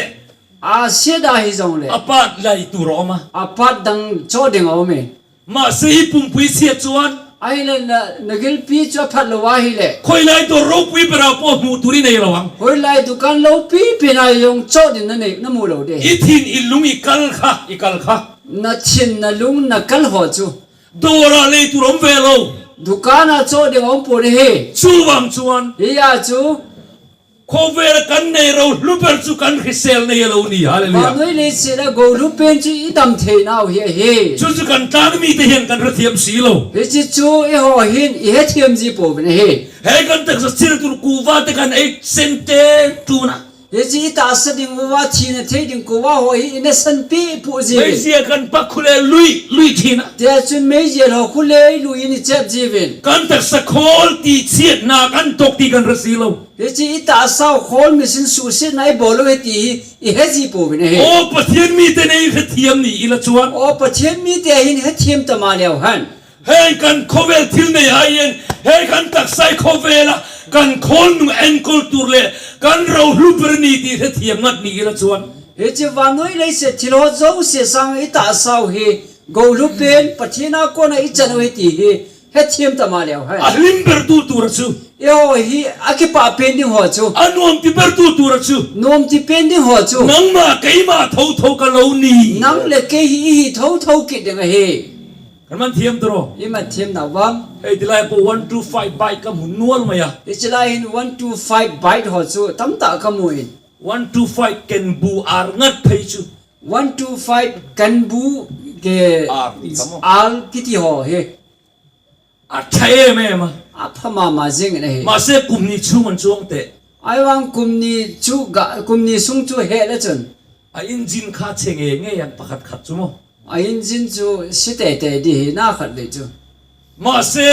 A siat a hi zong le. A pat lai tur a awm a. A pat dang chaw ding a awm e. Mahse, i pumpui chhiat chuan. Ahile na, na gilpi chu a phat lo ahile. Khoi lai dawr ropui bera pawh hmuh tur i nei lo ang. Hoi lai dukan lopi pena i zong chawh din na nei, na mu lo de. I thin i lung i kal kha, i kal kha. Na thin na lung na kal haw chu. Dawrah lei tur awm ve lo. Dukana chawh ding awm pawh ni hi. Chuvang chuan. Hi a chu. Khawvel kan nei ro hlu ber chu kan hrisel nei a lo ni. Hallelujah. Vangnoi leiset a go hlu pen chu i dam thei nau hi ahi. Chu chu kan tlang mite hian kan hrethiam si lo. Hi chi chu i ho hin i hethiam ji po vin ahi. He kan taksa chil tur kuva te kan ei sen te tuna. Hi chi i tahsa ding uva thina thei ding kuva ho hi i na san pi pu ji. Meizia kan pak khule lui, lui thina. Tia chun meizia ho khule lui ni chep ji vin. Kan taksa khawl ti chiat na kan tok ti kan hre si lo. Hi chi i tahsa u khawl misin suhsiatna i bawl lo hi ti hi i he ji po vin ahi. Aw, Pathian mite nei hrethiam ni ila chuan. Aw, Pathian mite hin hethiam ta ma leu han. Hei kan khawvel thil nei hai en, hei kan taksa i khawvela kan khawl nung enkol tur le kan ro hlu ber ni ti hrethiam ngat ni ila chuan. Hi chi vangnoi leiset thil ho zo se sang i tahsa u hi go hlu pen Pathian a kona i chan u hi ti hi. Hethiam ta ma leu hai. A hlim ber tu tura chu. I ho hi a kipa pen ding ho chu. A nuam ti ber tu tura chu. Nuam ti pen ding ho chu. Nangma keima tho tho ka lo ni. Nang le kei hi i hi tho tho kit ding ahi. Kan man thiam turo. I man thiam na vang. Hei, tilai po one two five bike ka hmu nual mai a. I chilai hin one two five bike ho chu tam ta ka mu in. One two five ken bu ar ngat phei chu. One two five ken bu ke Ar ti ka mu. Ar kiti ho hi. A tha em em a. A pha ma ma zing na hi. Mahse kum ni chung an chuang te. Ai vang kum ni chu ga, kum ni sung chu he le chun. A engine kha che nge nge yang pakhat khat chu mo. A engine chu si te te di hi na khat le chu. Mahse,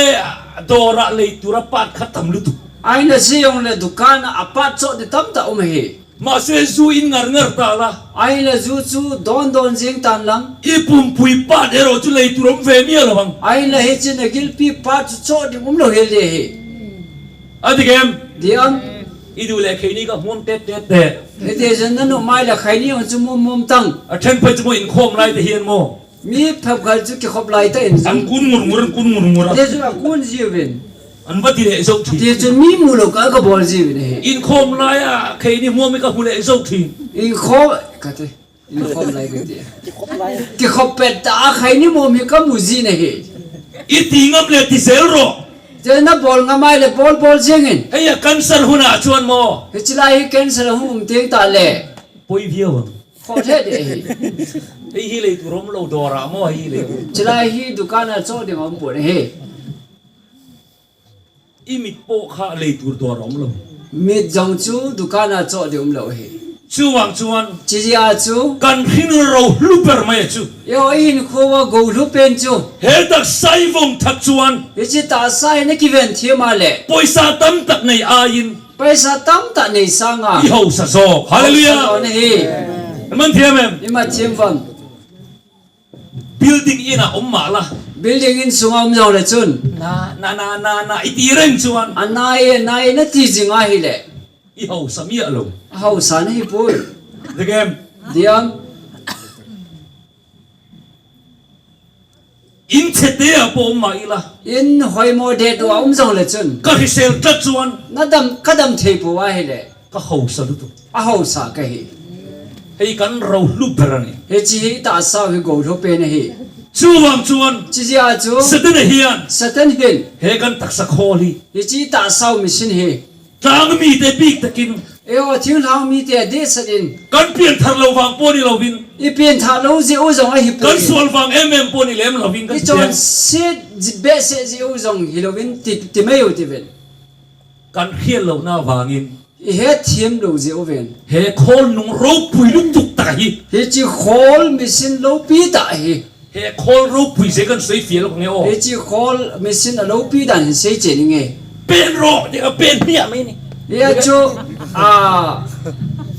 dawrah lei tura pat khat tam lutuk. Ai na si yong le dukan a pat cho di tam ta um hi. Mahse, zu in ngar ngar ta la. Ai la zu chu don don zing tan lang. I pumpui pat ero chu lei tur awm ve mial lo vang. Ai la hi chin a gilpi pat chu cho di um lo hel de hi. A ti kem? Di am? I du le kheini ka hmuam tet tet te. Hi te zan na no mai la kheini ang chu mum mum tang. A then phai chu mo in khawm lai te hian mo. Mi phap khal chu kikhop lai ta in zan. An kun ngur ngur, an kun ngur ngur a. Te chu a kun ziu vin. An va ti leh zo thi. Ti chu mi mu lo ka ka bawl ji vin he. In khawm lai a, kheini hmuam i ka hmu leh zo thi. In khawm, ka ti. In khawm lai ka ti. Kikhawm pet ta a kheini hmuam hi ka mu ji na he. I ti ngam le ti zel ro. Te na bawl ngam ai le bawl bawl zing in. Hei a cancer hun a chuan mo. Hi chi lai hi cancer hun um ting ta le. Poi viau ang. Khaw the de hi. Hei hi lei tur awm lo dawrah maw hei hi lei tur. Chilai hi dukan a chaw ding awm pawh ni hi. I mit pawh kha lei tur dawrah awm lo. Mit zawng chu dukan a chaw ding awm lo hi. Chuvang chuan. Chizia chu. Kan hring ro hlu ber mai a chu. Yo, i hin khuo a go hlu pen chu. He taksa i vawng that chuan. Hi chi tahsa hi na kiven thiam a le. Pawisa tam tak nei aiin. Paisa tam tak nei sanga. I hausa zawk. Hallelujah. Hausa zawk na hi. I man thiam em? I man thiam vang. Building in a awm mah la. Building in sunga um jongle chun. Na, na, na, na, na, iti reng chuan. Anai, anai nati jing ahile. I hausa mi alou. Ahausa nahi poi. The game. Diam. In chete a pawh um mah ila. In hoimo det a um jongle chun. Ka hrisel tlat chuan. Na dam, ka dam thei po ahile. Ka hausa lutuk. Ahausa ka hi. Hei kan ro hlu ber a ni. Hichi hi tahsa hi go hlu pen ahi. Chuvang chuan. Chijia chu. Satan hian. Satan hin. He kan taksa khawl hi. Hichi tahsa machine hi. Tlang mite bik takin. Eiho thinglhang mite dehset in. Kan pian thar lo vang pawh ni lovin. I pian thar lo jeh u jong ahi pawh. Kan sual vang em em pawh ni lem lovin kan pian. I chonset behseh jeh u jong hi lovin ti, ti mai u ti ven. Kan hriat lohna vangin. I hetthiam lo jeh u ven. He khawl nung ropui lutuk tak hi. Hichi khawl machine lopi tak hi. He khawl ropui jeh kan sei fial lawk nge aw. Hichi khawl machine a lopi dan hin sei che ni nge. Pen rawh, tia pen hmiah mai ni. Hia chu, a,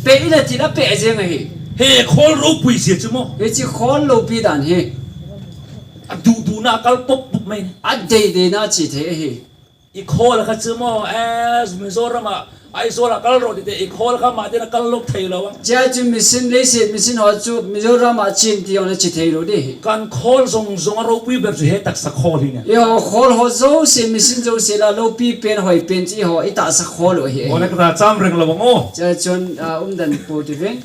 pe ila ti la pe jeng ahi. He khawl ropui jeh chu maw. Hichi khawl lopi dan hi. A duh duhna a kal pawp pawp mai ni. A dei deina chi thei ahi. I khawl kha chu maw, eh, Mizoram a, Aizawl a kal rawh tite, i khawl kha mah te na kal lawk thei lo ang. Chia chu machine leiset, machine ho chu Mizoram a chin ti jong le chi thei lo di hi. Kan khawl zong zong a ropui ber chu he taksa khawl hi nia. Eiho khawl ho jouse, machine jouse la lopi pen hoi pen chu eiho i tahsa khawl u ahi. Ole ka ta cham reng lo ang aw. Chia chun, ah, um dan po ti veng.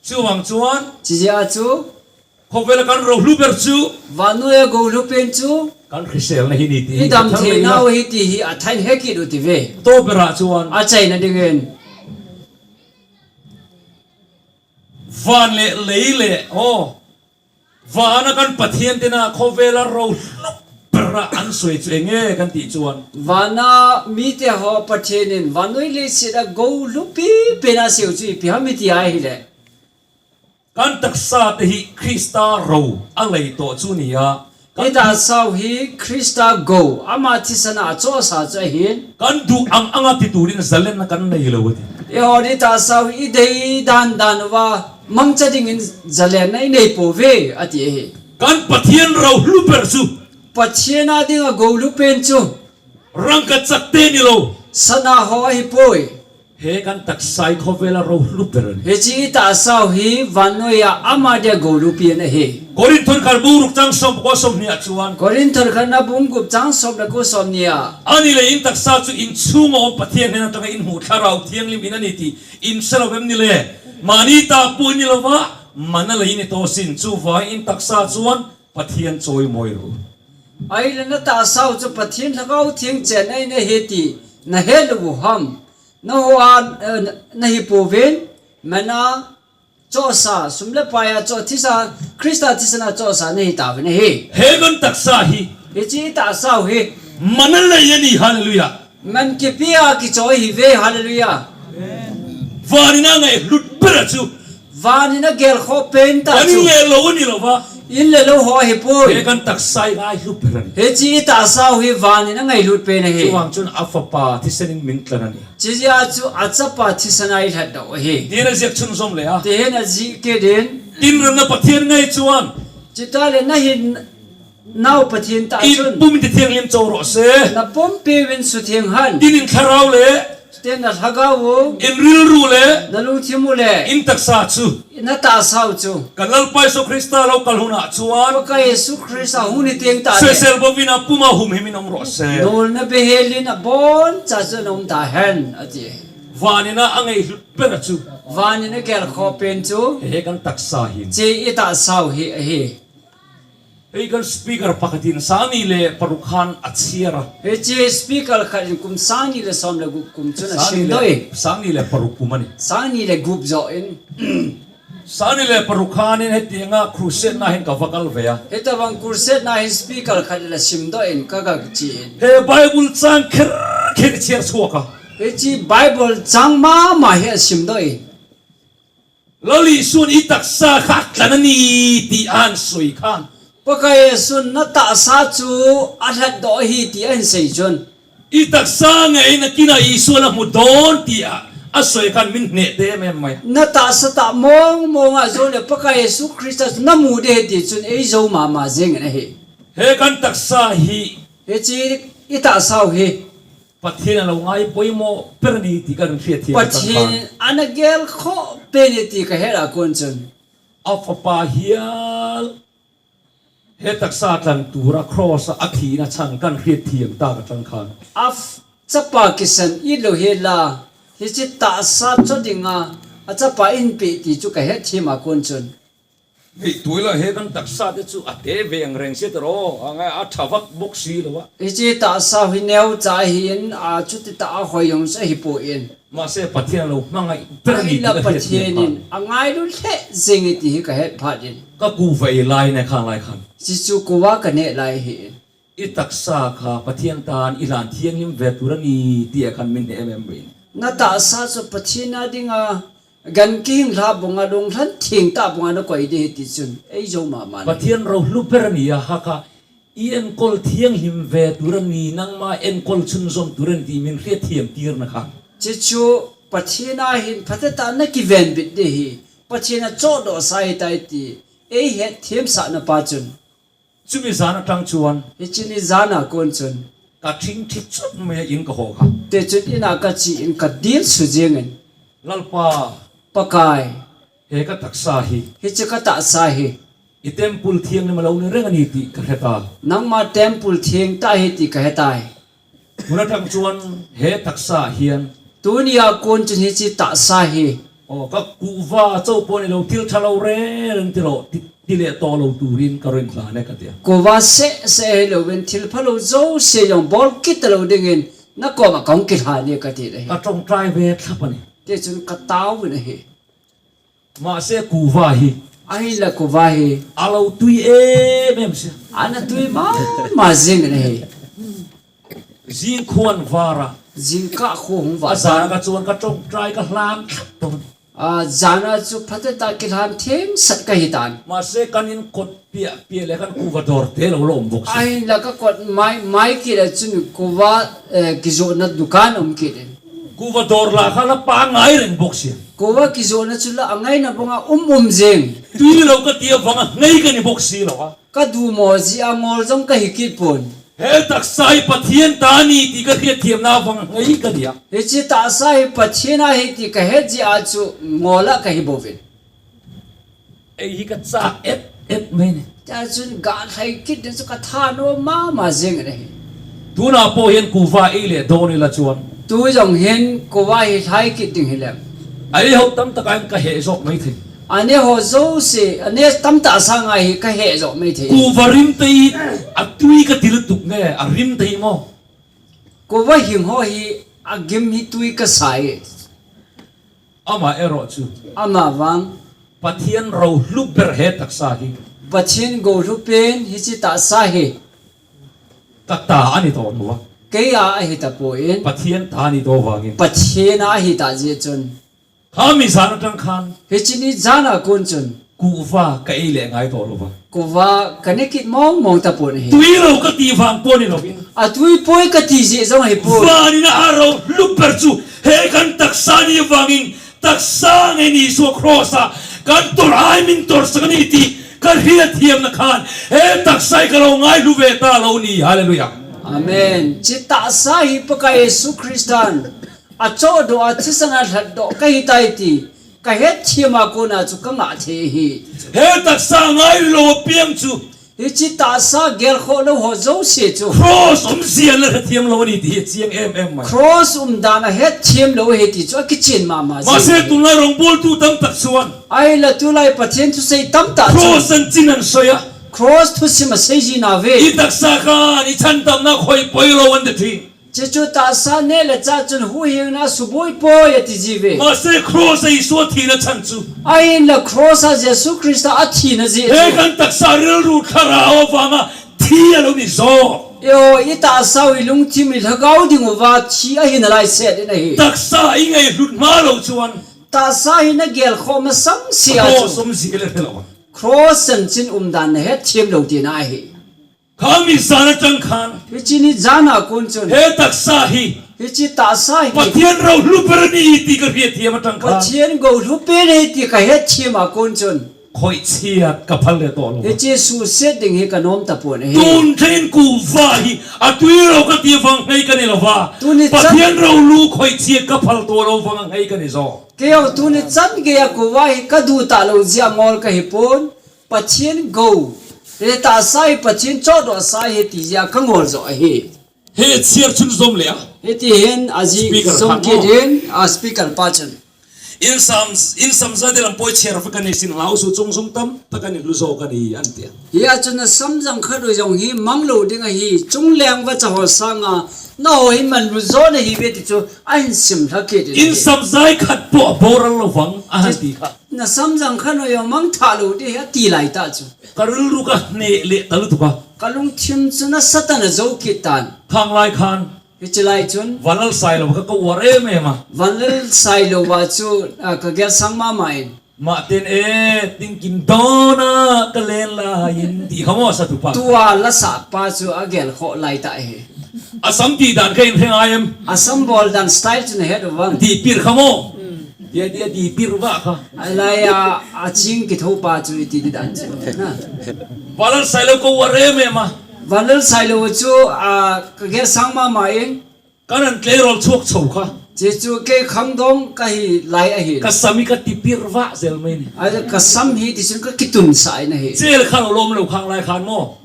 Chuvang chuan. Chijia chu. Khawvela kan ro hlu ber chu. Vannoia go hlu pen chu. Kan hriselna hi ni ti hi. I dam thei nau hi ti hi a thain he kit u ti ve. To bera chuan. A chaina dingin. Van le lei le, aw. Vana kan Pathian tena khawvela ro hlu bera an sawi chu enge kan tih chuan. Vana mite ho Pathian in vannoi leiset a go hlupi pena seu chu ipi ham i ti ahile. Kan taksa te hi Krista ro a lei tawh chu nia. Kan i tahsau hi Krista go ama thisana a chawsa chu ahin. Kan duh ang anga ti turin zalenna kan nei lo a ti. Eiho ni tahsau hi i dei dan dan uva mangcha dingin zalenna i nei po ve a ti ahi. Kan Pathian ro hlu ber chu. Pathian a dinga go hlu pen chu. Rangkachak te ni lo. Sana ho ahi poi. He kan taksa hi khawvela ro hlu ber a ni. Hichi i tahsau hi vannoia ama dia go hlupi ana hi. Korinth thon khat bung ruk chang sawm pakua sawm hnih ah chuan. Korinth thon khatna bung gup chang sawm le kua sawm hnih ah. Ani le in taksa chu in chhunga awm Pathian hnen atanga in hmuh thlarau thianghlim in a ni tih in hre lo em ni le. Mahni ta pawh ni lova, mana lei ni tawh sin chu vai in taksa chuan Pathian chawimawi ru. Ahile na tahsau chu Pathian Lhagao Thiang chenna in ahi ti na he lo u ham? Na hoa, eh, na, na hi puvin, mana chawsa, sum le paia chaw thisa, Krista thisana chawsa na hi tauvin ahi. He kan taksa hi. Hichi tahsau hi. Mana lei a ni, hallelujah. Man kipia kichawi hi ve, hallelujah. Vanina ngaihlut ber a chu. Vanina gelkhoh pen ta chu. Kan in le lo a ni lova. In le lo ho hi pui. He kan taksa hi ngaihlut ber a ni. Hichi tahsau hi vanina ngaihlut pen ahi. Chuvang chun a fapa thisanin min tlan a ni. Chijia chu a chapa thisana i lhatdoh ahi. Tina ziak chun zom le a. Tihin a zi kidin. Tin remna Pathian ngai chuan. Chutale na hin nau Pathian ta chun. In pum in ti thianghlim cho rawh se. Na pumpi in suthing han. Tin in thlarau le. Tin na lhagao u. In rilru le. Na lungthim u le. In taksa chu. Na tahsau chu. Kan Lalpa Isu Krista lo kal hunah chuan. Pakai Isu Krista hung ni tiang ta le. Sesel bovin a puma humhim in awm rawh se. Nolna behelin a bon cha chu na um ta hen, a ti. Vanina a ngaihlut ber a chu. Vanina gelkhoh pen chu. He kan taksa hi. Chi i tahsau hi ahi. Hei kan speaker pakhatin sang ni le paruk khan a chhiar a. Hichi speaker khat in kum sang ni le sawm le gup kum chun a sim doh in. Sang ni le paruk kum a ni. Sang ni le gup zawh in. Sang ni le paruk khan in hetianga crusade na hin ka va kal ve a. Hitabang crusade na hin speaker khat in a sim doh in ka ga chi in. He Bible chang kher kher chhiar chhuak a. Hichi Bible chang mama hi a sim doh in. Lal Isu'n i taksa kha a tlan a ni ti a'n sawi khan. Pakai Isu'n na tahsa chu a lhatdoh ahi ti a'n sawi chun. I taksa ngei nakinah Isu'n a hmu dawn ti a, asei khan min neh te em em mai. Na tahsa tah mong mong a jou le Pakai Jesu Christa chu na mu ding ahi ti chun ei jou mama jeng in ahi. He kan taksa hi. Hiche i tahsa u hi. Pathen a lou ngai poimo pen ahi ti kan hriet thiam. Pathen ana gel khoh pen ahi ti ka het a kon chun. A fapa hial. He taksa tlan tura cross a athina chang kan hriet thiam ta ka chang khan. A f-, chapa kisan i lo hi la, hiche tahsa cho dinga, a chapa in pe ti chu ka het thiam a kon chun. Hei, tui la he kan taksa te chu a te veng reng se te ro, a ngai a thavak bok si lo a. Hiche tahsa hi neo cha hi in, a chu ti ta a hoi yong sa hi po in. Mase Pathen lo hmangai ber ni. Ahinla ti ka hriet Pathen thiam in, a ngai lu le zeng ti hi ka het phat in. Ka kuva i lai ne khan lai khan. Jesu kuva ka ne lai hi in. I taksa kha Pathen tan i lan thianghlim ve tur ani ti a khan min he em em in. Na tahsa chu Pathen a dinga gan kihing lha bunga lunglhan theng ta bunga na koi ding ahi ti chun ei jou mama. Pathen ro hlu ber ni a ha kha i enkol thianghlim ve tur ani nangma enkol chun jom tur ani ti min hriet thiam tir na khan. Jesu Pathen a hin phatah tah na kiven bit ding ahi. Pathen a chohdoh sa ahi tai ti ei het thiam sa na pa chun. Chumi jan a tang chuan. Hiche ni jan a kon chun. Ka thing thi chup mai in ka ho kha. Te chun in a ka chi in ka dil su jeng in. Lalpa. Pakai. He ka taksa hi. Hiche ka tahsa hi. I temple thianghlim a lo ni reng ani ti ka hre ta. Nangma temple thiang ta hi ti ka he tai. Tuna tang chuan he taksa hian. Tuni a kon chun hiche tahsa hi. O, ka kuva chauh pawh ni lo, thil ṭha lo reng ti lo, ti, ti leh tawh lo turin ka rin hlan e ka tia. Kuva seh seh hi lo in, thil pha lo zo se jong bawl kit ta lo dingin, na kawmah ka hung kihlan e ka ti le hi. Ka ṭawngṭai ve thlap a ni. Ti chun ka tau in a hi. Mahse kuva hi. Ahinla kuva hi. A lo tui em em sia. Ana tui ma, ma zing in a hi. Zing khuan vara. Zingkah khu hung vara. A zana ka chuan ka ṭawngṭai ka hlan thlap tawh. A zana chu phatah tah kihlan theng sat ka hi tan. Mahse kan in kot piah piah le kan kuva dawr te lo la awm bawk si. Ahinla ka kot mai, mai kit a chun kuva, eh, kizawhna dukan awm kit in. Kuva dawr la kha la pangai reng bawk si. Kuva kizawhna chu la a ngaina banga um um zing. Tui lo ka ti avanga ngei ka ni bawk si lo a. Ka dumaw zia ngawl zong ka hi kit pon. He taksa hi Pathian ta ni ti ka hriat thiamna vang ngei ka nia. Hiche tahsa hi Pathian a hi ti ka het zia chu ngawl a ka hi bovin. Ei hi ka chak et et mai ni. Tia chun ga thlai kit ding chu ka tha nuam ma ma zing a hi. Tuna pawh hian kuva ei leh dawn ila chuan. Tu zong hian kuva hi thlai kit ding hi lem. A ei ho tam taka in ka heh zawk mai thei. A ne ho zo si, a ne tam ta sanga hi ka heh zawk mai thei. Kuva rim te hi a tui ka ti lutuk nge, a rim te hi maw? Kuva hing ho hi a gim hi tui ka sa e. Ama erawh chu. Ama vang. Pathian ro hlu ber he taksa hi. Pathian go hlu pen hiche tahsa hi. Ka ta a ni tawh lo va. Kei a ahi ta pawhin. Pathian ta a ni tawh vangin. Pathian a ahi ta zia chun. Kha mi zan atang khan. Hiche ni zan a kun chun. Kuva ka ei leh ngai tawh lo va. Kuva ka ne kit mawng mawng ta pawh hi. Tui lo ka ti vang pawh ni lovin. A tui pawi ka ti zia zong hi pawh. Vanin a ro hlu ber chu he kan taksa ni vangin taksa nge ni Isua cross a kan tawrh ai min tawrh sak a ni ti ka hriat thiamna khan he taksa hi ka lo ngai hlu ve ta lo ni. Hallelujah. Amen. Hiche tahsa hi Pakai Jesu Christan a chawhdoh a thisan a hlatdoh ka hi tai ti ka het thiam a kona chu ka ngah thei hi. He taksa ngai lo piang chu. Hiche tahsa gelkhoh lo ho zosia chu. Cross um zia la hrethiam lo a ni ti hi chiang em em mai. Cross um dan a het thiam lo hi ti chu a kichian ma ma zia. Mahse tunlai rongbawltu tam tak chuan. Ahinla tulai Pathian thusei tam tak chuan. Cross an chin an sawi a. Cross thusim a sei zin a ve. I taksa khan i chhandamna khoi poi lo an ti thing. Hiche chu tahsa neh le chah chun huhhingna a suboi poi a ti ji ve. Mahse cross a Isua thina chhan chu. Ahinla cross a Jesu Christa a thina zia chu. He kan taksa rilru thlarau avanga thi a lo ni zawk. Yo, i tahsa u i lungthim i lhagao ding uva thi a hi nalai set in a hi. Taksa i ngaihlut hma lo chuan. Tahsa hi na gelkhoh masang sia chu. Cross um zia le hre lo. Cross chanchin um dan na het thiam lo tina a hi. Kha mi zan atang khan. Hiche ni zan a kun chun. He taksa hi. Hiche tahsa hi Pathian rou lhupen ahi ti ka hriet thiam a tang kha. Pathian gou lhupen ahi ti ka het thiam a kon chun. Khohchia ka phal le toh lou. Hiche suhset ding hi ka nom tapon ahi. Tun thei in kuva hi a tui rou ka ti vang ngei ka nei lou va. Tuni chan Pathian rou lhu khohchia ka phal toh lou vang ngei ka nei jo. Kei jong tuni chan gei a kuva hi ka duh talou jeh a ngol ka hi pon. Pathian gou. Hiche tahsa hi Pathian chohdoh sa ahi ti jeh a ka ngol jo ahi. Hiche a chun jom le a. Hiti hin a ji Speaker jom khat kit mo. Hin a speaker pa chun. Insam, insam jai te lam poi chair fa ka nei sin lau su chung sung tam, ta ka nei lhu jo ka nei an tia. Hia chun nasam jang khat u jong hi mang lou ding ahi, chungleng vacha ho sanga, nangho hi man lhu jo nahi ve ti chu, ahin sim lha kit in. Insam jai khat po a boral lou vang, ahan ti kha. Nasam jang khat u jong mang tha lou ding ahi, ati lai ta chu. Ka rilru ka neh le talutuk a. Ka lungthim chu nasatah in a jo kit tan. Khanglai khan. Hiche lai chun. Vanlal Sailou ka ko uar em em a. Vanlal Sailou va chu, ah, ka gel sang mama in. Maten e, tingkin dona ka len lai in ti kha mo satu pa. Tua la sa pa chu a gel kho lai ta e. Asam ti dan ka in hre ngai em. Asam bol dan style chu na het u vang. Ti pir kha mo. Dia, dia, di pir va kha. Alai a, a ching kitho pa chu iti di dan chu. Na. Vanlal Sailou ko uar em em a. Vanlal Sailou chu, a, ka gel sang mama in. Ka nan tle rol chuak chou kha. Che chu kei khangdong ka hi lai ahi. Ka sam hi ka ti pir va jel mai ni. A, ka sam hi ti chun ka kitun sa in ahi. Jel kha lou lom lou Khanglai khan mo.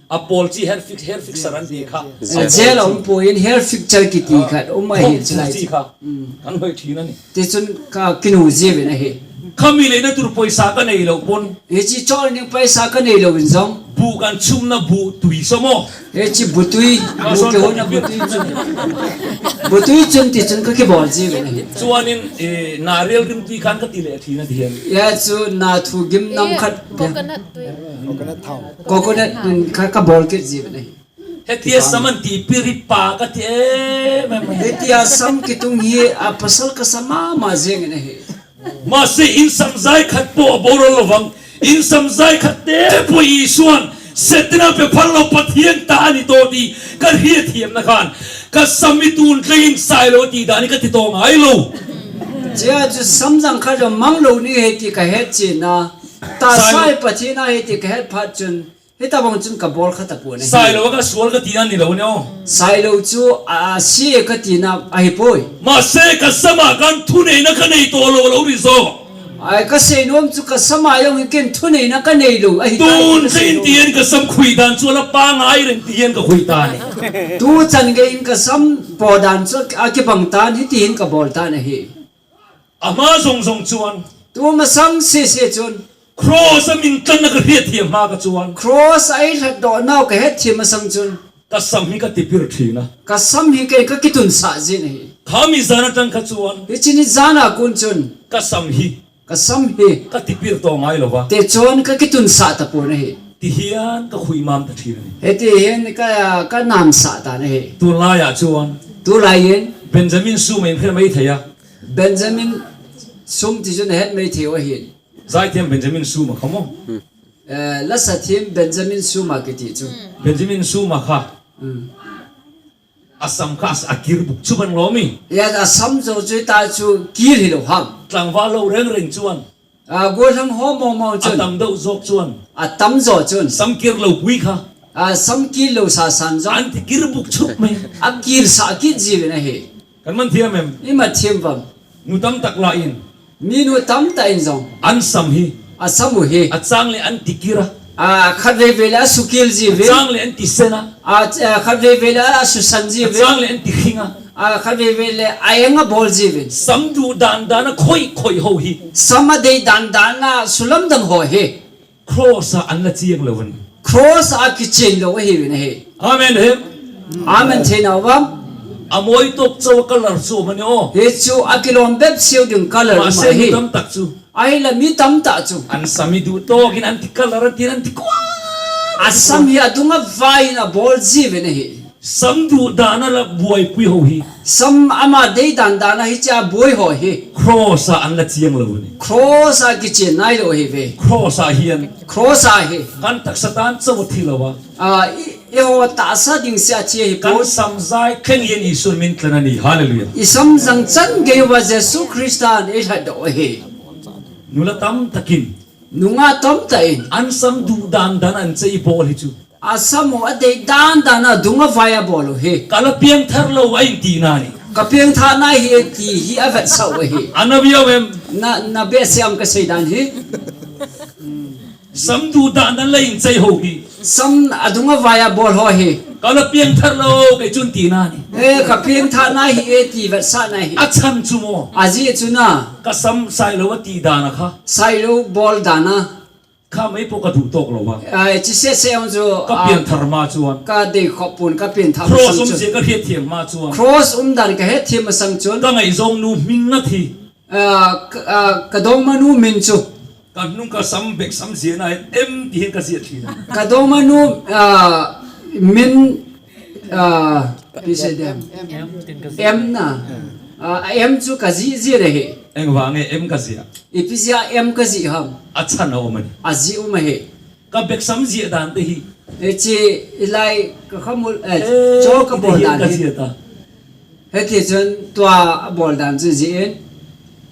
A pol chi hair fix, hair fixer an ti kha. Jel a um poi in hair fixer kiti khat um ahi. Thok chu chi lai chi kha. Mm. Kan hoi thina ni. Ti chun ka kinu jiu in ahi. Khami le na tur poisa ka nei lou pon. Hiche chol ning poisa ka nei lou in jong. Bu kan chumna bu tui so mo. Hiche bu tui, bu kihona bu tui chun. Bu tui chun ti chun ka kibol jiu in ahi. Chuan in, eh, narial rim tui khan ka ti le thina ti hian. Hia chu na thu gim nam khat. Coconut tui. Coconut in kha ka bol kit jiu in ahi. Hetia sam an ti pir hi pa ka ti em em. Hetia sam kitung hi a pasal ka sa mama jeng in ahi. Mahse, insam jai khat po a boral lou vang. Insam jai khat te po Isuan. Setan a pe phal lou Pathian ta ani to ti. Ka hriet thiam na khan. Ka sam hi tun tlai in Sailou ti dan hi ka ti to ngai lou. Che a chu sam jang khat lou mang lou ni ahi ti ka het chin a. Tahsa hi Pathian a ahi ti ka het phat chun. Hitabang chun ka bol kha tapon ahi. Sailou ka sual ka tina ni lou ne o. Sailou chu a, a si ka tina ahi poi. Mahse ka sam a khan thuneina ka nei to lou lou ri zo. Ai ka sei nom chu ka sam a jong hi ken thuneina ka nei lou ahi. Tun chen ti hian ka sam khui dan chu la pa ngai reng ti hian ka khui ta ni. Tu chan gei in ka sam po dan chu a kibang tan hiti hin ka bol tan ahi. Ama zong zong chuan. Tu masang se se chun. Cross a min tlanna ka hriat thiam hma ka chuan. Cross a i hlat doh nau ka het thiam masang chun. Ka sam hi ka tipir thin a. Ka sam hi kei ka kitun sah jin ahi. Khami zan a tang kha chuan. Hichi ni zan a kun chun. Ka sam hi. Ka sam hi. Ka tipir to ngai lova. Te chuan ka kitun sah ta pon ahi. Ti hian ka khui mam ta thin ahi. Heti hian ka, ka nam sah ta ahi. Tulai a chuan. Tulai in. Benjamin Suma in khen mai thei a. Benjamin Sum ti chu na het mai thei u ahin. Zai thiam Benjamin Suma kha maw? Eh, lasa thiam Benjamin Suma kiti chu. Benjamin Suma kha. Hmm. A sam kha a kir buk chu ban lo mi. Ya, a sam zo chu ta chu kir hi lo ham. Tlangval lo reng reng chuan. A, gollhang ho mong mong chun. A tam deuh zawk chuan. A tam zawk chun. Sam kir lo pui kha. A, sam kir lo sa san zawk. An ti kir buk chuk mai. A kir sa kit jiu in ahi. Kan man thiam em? I mat thiam vam. Nu tam tak la in. Mi nu tam tak in zong. An sam hi. A sam u hi. A chang le an ti kir a. A, khat vei vei le a su kir jiu in. A chang le an ti sen a. A, a, khat vei vei le a su san jiu in. A chang le an ti hring a. A, khat vei vei le a eng a bawl jiu in. Sam duh dan dan a khoi khoi ho hi. Sam a dei dan dan a su lamdang ho hi. Cross a an la chiang lo in. Cross a kichian lo ahi in ahi. Amen he. Amen thei nau vam. A mawi tawp chauh a colour chu a ni aw. Hi chu a kilawm bep siau ding colour a ni. Mahse, mi tam tak chu. Ahi la mi tam tak chu. An sam hi duh tawk in an ti colour an ti an ti kual. A sam hi a dung a vai in a bawl jiu in ahi. Sam duh dan a la buaipui ho hi. Sam ama dei dan dan a hi chia buai ho hi. Cross a an la chiang lo ni. Cross a kichian nai lo hi ve. Cross a hian. Cross a hi. Kan taksa tan chauh a thi lo a. A, i, Eiho tahsa ding seh a che hi pon. Kan sam jai thleng in Isun min tlan ahi. Hallelujah. I sam jang chan gei uva Jesu Christan eilhatdoh u ahi. Nula tamtah in. Nungah tamtah in. An sam duh dan dan a an chei bol hi chu. Asam u adei dan dan a adung avai a bol u hi. Ka la piangthar lou ahi tina ahi. Ka piangthar nahi e ti hi avetsah u ahi. Ana veu em? Na, na behseh em kasei dan hi. Sam duh dan dan a la in chei ho hi. Sam adung avai a bol ho hi. Ka la piangthar lou kei chun tina ahi. E, ka piangthar nahi e ti vetsah nahi. Achan chu mo. Ajeh chu na. Ka sam sai lou ati dan a kha. Sai lou bol dan a. Kha mai po ka duh tawk lou a. Ai, chi seh seh ang chu, ka piangthar ma chuan. Ka dei khop pon, ka piangthar masang chun. Cross um jia ka hriat thiam ma chuan. Cross um dan ka hethiam masang chun. Ka ngaihzawng nu hming ngat hi. Ah, ka, ah, ka dawngma nu min chu. Ka hnung ka sam bek sam zia na em ti hian ka ziah ṭhin a. Ka dawngma nu, ah, min, ah, pi se dem. M na. Ah, M chu ka zih zia le hi. Engvang nge M ka ziah? Ipi zia M ka zih ham? Achan a awm a ni. Ajih um ahi. Ka bek sam ziah dan te hi. Hichi ilai ka khamul, eh, eh, chaw ka bol dan hi. Ka ziah ta. Heti chun tua a bol dan chu zih in.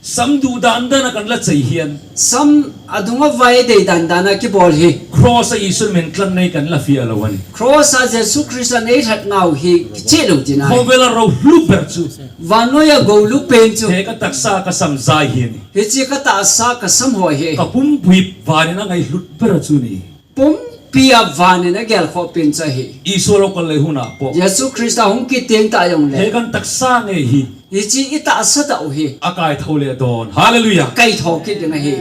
Sam duh dan dan a kan la chei hian. Sam adung avai dei dan dan a kibol hi. Cross a Isun min tlan nei kan la fiah lo a ni. Cross a Jesu Christan eilhatna u hi kicheh lo tina ahi. Khawvel a ro hlu ber chu. Vannoi a go hlu pen chu. He ka taksa ka sam zai hi a ni. Hichi ka tahsa ka sam ho hi. Ka pumpui vanin a ngaihlut ber chu ni. Pumpi a vanin a gelkhoh pen chu ahi. Isu lo kal lei hun a pawh. Jesu Christa hung kit teng tah jong le. He kan taksa ngei hi. Hichi i tahsa tah u hi. A kai tho leh dawn. Hallelujah. Kai tho kit ding ahi.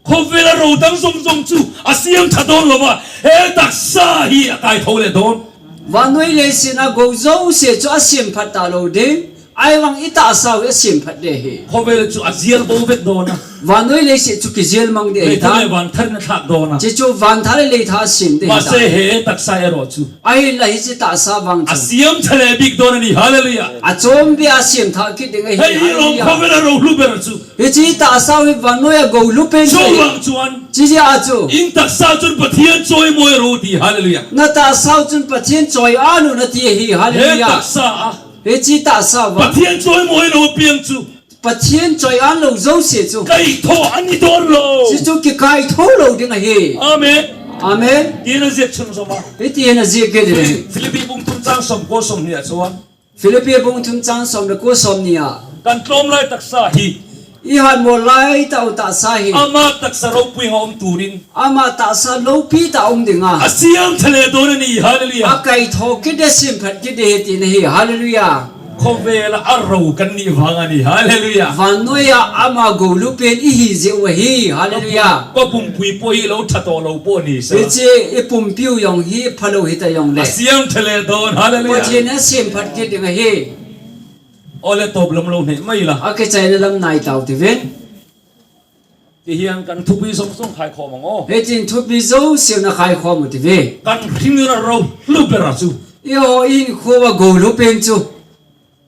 Khawvel a ro dang zawng zawng chu a siam ṭha dawn lo va, he taksa hi a kai tho leh dawn. Vannoi leiset a go zosia chu a siam phat ta lo ding, ahivang i tahsa u hi a siam phat ding ahi. Khawvel chu a zial bo vek dawn a. Vannoi leiset chu kizial mang ding ahi ta. Leitha leh van thar in a thlak dawn a. Chi chu van thar leh leitha a siam ding ahi ta. Mahse he taksa erawh chu. Ahinla hichi tahsa vang chu. A siam ṭha leh bik dawn a ni, hallelujah. A chawm bia a siam ṭha kit ding ahi, hallelujah. Hei i ro khawvel a ro hlu ber chu. Hichi tahsa u hi vannoi a go hlu pen chu. Chuvang chuan. Chi zia chu. In taksa chun Pathian chawimawi ro ti, hallelujah. Na tahsa u chun Pathian chawi an u na ti ahi, hallelujah. He taksa a. Hichi tahsa u. Pathian chawimawi lo piang chu. Pathian chawi an lo zosia chu. Kai tho a ni dawn lo. Chi chu kikai tho lo ding ahi. Amen. Amen. Tina ziak chhunzawm a. Hiti hin a ziak kit ding. Philippi bung thum chang sawmkua sawmhnih ah chuan. Philippi bung thum chang sawm le kua sawmhnih ah. Kan tlawm lai taksa hi. I han mawl lai tah u tahsa hi. Ama taksa ropui anga awm turin. Ama tahsa lopi tah a awm ding a. A siam ṭha leh dawn a ni, hallelujah. A kai tho kit ding, siam phat kit ding ahi tina ahi, hallelujah. Khawvel a ro kan nih vang a ni, hallelujah. Vannoi a ama go hlu pen i hi zia u ahi, hallelujah. Ka pumpui pawh hi lo ṭha tawh lo pawh ni se. Hichi i pumpi u jong hi pha lo hi ta jong le. A siam ṭha leh dawn, hallelujah. Pathian a siam phat kit ding ahi. Awle tawp lam lo hneh mai la. A kichaina lam nai tau ti vin. Ti hian kan thupi zawng zawng khaikhawm ang aw. Hitin thupi zosia na khaikhawm u ti ve. Kan hringnun a ro hlu ber a chu. I aw, i hinkhuo a go hlu pen chu.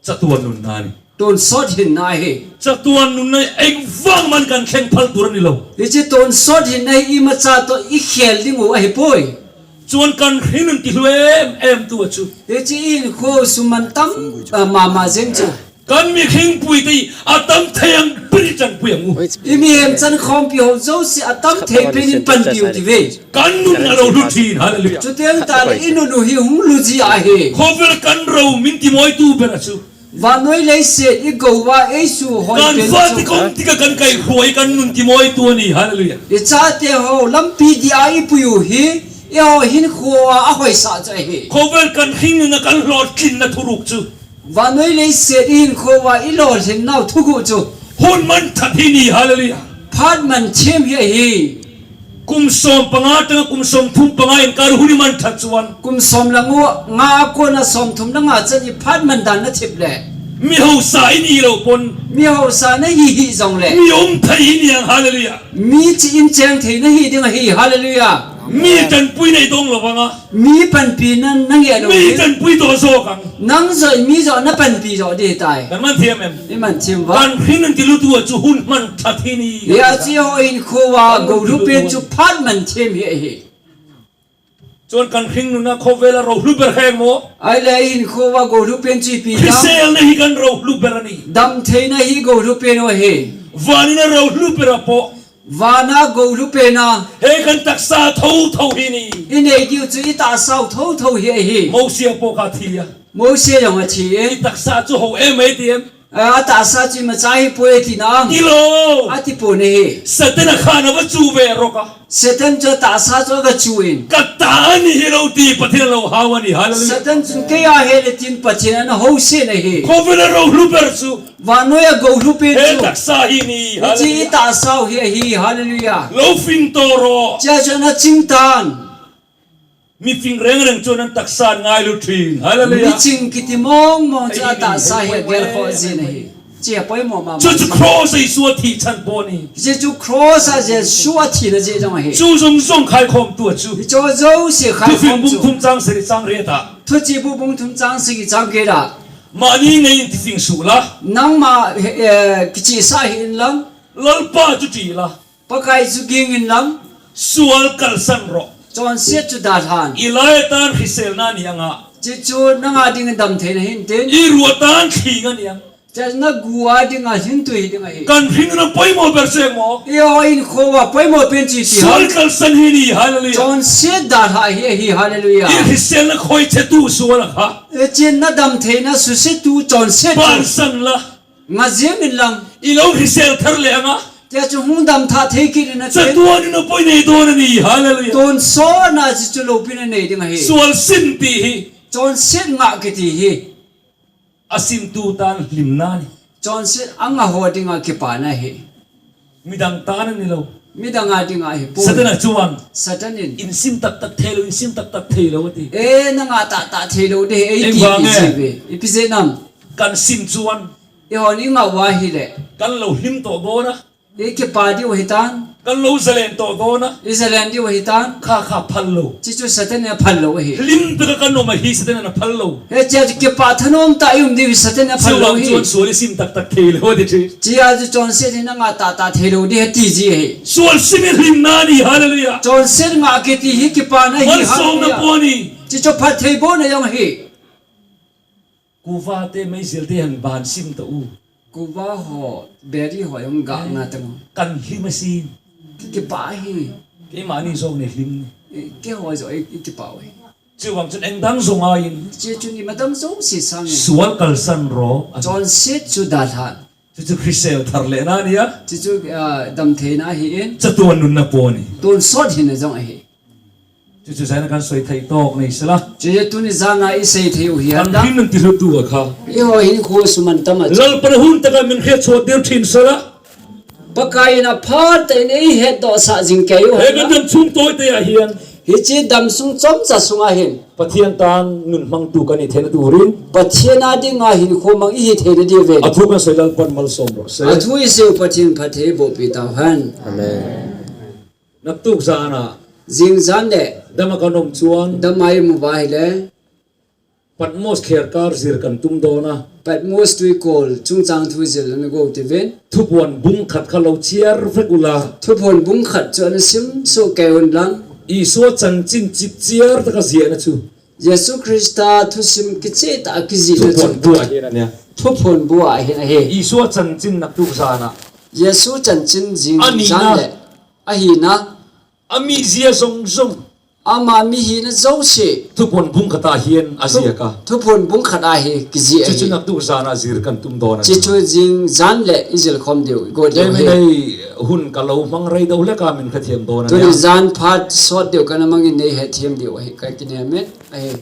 Chatuan nunna a ni. Tonsawt hinna ahi. Chatuan nunna engvang man kan thleng phal tur a ni lo. Hichi tonsawt hinna hi imacha tawh i khel ding u ahi poi. Chuan kan hringnun ti hlu em em tu a chu. Hichi i hinkhuo sum man tam, ah, mama zeng chu. Kan mihringpui te hi a tam thei ang pen in chanpui ang u. I mihem chankhawmpi ho zosia a tam thei pen in panpi u ti ve. Kan nun a lo hlu ṭhin, hallelujah. Chutiang ta le i nun u hi hung hlu zia ahi. Khawvel kan ro min timawi tu ber a chu. Vannoi leiset i go a ei su hawi pen chu. Kan fate kawng tika kan kaihruai kan nun timawi tu a ni, hallelujah. I chate ho lampi dia i pui u hi, i ho hinkhuo a a hawisah chu ahi. Khawvel kan hringnun a kan hlawhtlinna thuruk chu. Vannoi leiset i hinkhuo a i lawhthlinnau thuguh chu. Hun man that hi ni, hallelujah. Phat man thiam hi ahi. Kum sawm panga aṭanga kum sawm thum panga inkar hun i man that chuan. Kum sawm le nga a kona sawm thum le nga chan i phat man dan na thip le. Mi hausa i ni lo pawn. Mi hausa na hi hi zong le. Mi awm thei i ni ang, hallelujah. Mi chi in cheng thei na hi ding ahi, hallelujah. Mi tanpui nei dawng lo vang a. Mi panpina na nge lo. Mi tanpui tawh zawk ang. Nang zawh in mi zawh na panpi zawh di tai. Kan man thiam em? I man thiam va. Kan hringnun ti lutu a chu hun man that hi ni. Hia chi ho hinkhuo a go hlu pen chu phat man thiam hi ahi. Chun kan hringnun a khovel a rohlu ber hi mo. Ahile hinkho a gohlu pen chu ipi ham? Hriselna hi kan rohlu ber ahi. Damtheina hi gohlu pen u ahi. Van in a rohlu ber a po. Van a gohlu pen a. Hi kan tahsa thotho hi ahi. I nei diu chu i tahsa u thotho hi ahi. Mosi a po kha thi a. Mosi jong athi e. I tahsa chu ho em e ti em. A tahsa chu imacha hi poi tina. Tilou. Ati poi ahi. Satan a khan a va chu ve roka. Satan chu tahsa chu aga chu in. Ka tah ahi hilou ti Pathen a lo hou ahi. Hallelujah. Satan chu kei a ahi le tin Pathen in ana housen ahi. Khovel a rohlu ber chu. Vannoi a gohlu pen chu. Hi tahsa hi ahi. Hallelujah. Chi tahsa u hi ahi. Hallelujah. Lo fing to ro. Chia chu ana ching tan. Mi fing reng reng chu ana tahsa ngailu thin. Hallelujah. Mi ching kiti mong mong chu a tahsa hi a gel kho jin ahi. Chi a poimo mama. Chu chu cross a Jesu a thi chan po ahi. Chi chu cross a Jesu a thina jeh jong ahi. Chu jong jong khaikhom tu chu. Hi chu jouse khaikhom chu. Thuphing bung thum chang sagi chang get a. Thuchibu bung thum chang sagi chang get a. Mani ngei in ti fing suh la. Nangma, eh, kichihsah hih in lang. Lalpa chu ti la. Pakai chu ging in lang. Sual kalsan ro. Chonset chu dalhan. I lai a tan hriselna nei anga. Chi chu nanga ding damtheina hin tin. I ru a tan thing ahi. Chi na gu a ding a hin tui ding ahi. Kan hringnun a poimo ber chu mo. I ho hinkho a poimo pen chu ipi ham? Sual kalsan hi ahi. Hallelujah. Chonset dalha hi ahi. Hallelujah. I hriselna khoi che tu sual a kha. I chin na damtheina suse tu chonset chu. Pansan la. Nga jeng in lang. I lo hrisel thar le anga. Chia chu hung damtha thei kit in a. Chatuan in a poi nei don ahi. Hallelujah. Tonsot na chi chu loupina nei ding ahi. Sual sim ti hi. Chonset ngah kiti hi. A sim tu tan hlimna ahi. Chonset a ngah ho dinga kipana ahi. Midang tan ahi lou. Midang a dinga ahi poi. Satan a chuan. Satan in. In sim taktak thei lou, in sim taktak thei lou ati. E, nanga tahtah thei lou ding ahi, ei ti vang e. Ipi jeh ve. Ipi jeh ham? Kan sim chuan. I ho ni ngah uva ahile. Kan lo hlim to gon a. I kipa diu ahi tan. Kan lo zalen to gon a. I zalen diu ahi tan. Kha kha phal lou. Chi chu Satan in aphal lou ahi. Hlim taka kan um ahi Satan in aphal lou. Hichia chu kipah thanom tah i um diu hi Satan in aphal lou ahi. Chuan sual i sim taktak thei lou ti chu. Chia chu chonset hi nanga tahtah thei lou ding ahi ti ji ahi. Sual sim hi hlimna ahi, hallelujah. Chonset ngah kiti hi kipana ahi, hallelujah. Malsawmna po ahi. Chi chu phattheibohna jong ahi. Kuva te meijel te han ban sim ta u. Kuva ho, beri ho jong ga nga ta u. Kan hlim asin. Ki, kipah ahi. Keimani jong nei hlim. E, keiho jong i, i kipah u ahi. Chuvang chun engdang jong ahin. Chi chun imadang jouse sangin. Sual kalsan ro. Chonset chu dalhan. Chu chu hrisel thar lena ahi a. Chu chu, ah, damtheina ahin. Chatuan nunna po ahi. Tonsot hina jong ahi. Chu chu jana kan soi thei tawk nei sela. Chu chu tuni jana i sei thei u hi. Kan him nan ti hlu tu a kha. I ho hinkho suman tam a chu. Lalpan hun taka min hriat chhuak dir thin sela. Pakai in aphat in ei hetdoh sah jing kei u. He kan dam chung tawi te a hian. Hichi dam sung chomcha sunga hin. Pathian tan nun hmang tu kan i theina turin. Pathian a dinga hinkho mang i hi theina diuvin. A thu kan soi Lalpan malsawm rawh se. A thu i sei u Pathian phatthei boh pi tau hen. Amen. Naktuk zana. Jing jan le. Dama kan um chuan. Dama i mu uva ahile. Patmos kher kar zir kan tum dawn a. Patmos tuikol chungchang thu zir kan go tivin. Thupuan bung khat kha lo chiar vek ula. Thupuan bung khat chu ana sim suh kei un lang. Isua chanchin chip chiar taka ziahna chu. Jesu Krista thusim kicheh tah a kizihna chu. Thupuan bu ah hian a nia. Thupuan bu ah hian a hi. Isua chanchin naktuk zana. Jesu chanchin jing jan le. Ahina. A mizia zawng zawng. Ama mihina zosia. Thupuan bung khat ah hian a ziak a. Thupuan bung khat ah hi kiziah a hi. Chu chu naktuk zana zir kan tum dawn a. Chu chu jing jan le i zil khawm deuh, i go deuh hi. Hei hun ka lo hmang rei deuh hlek a min hrethiam dawn a nia. Tuni zan phat sawt deuh kan a mangin nei hrethiam deuh a hi ka kinem e. A hi.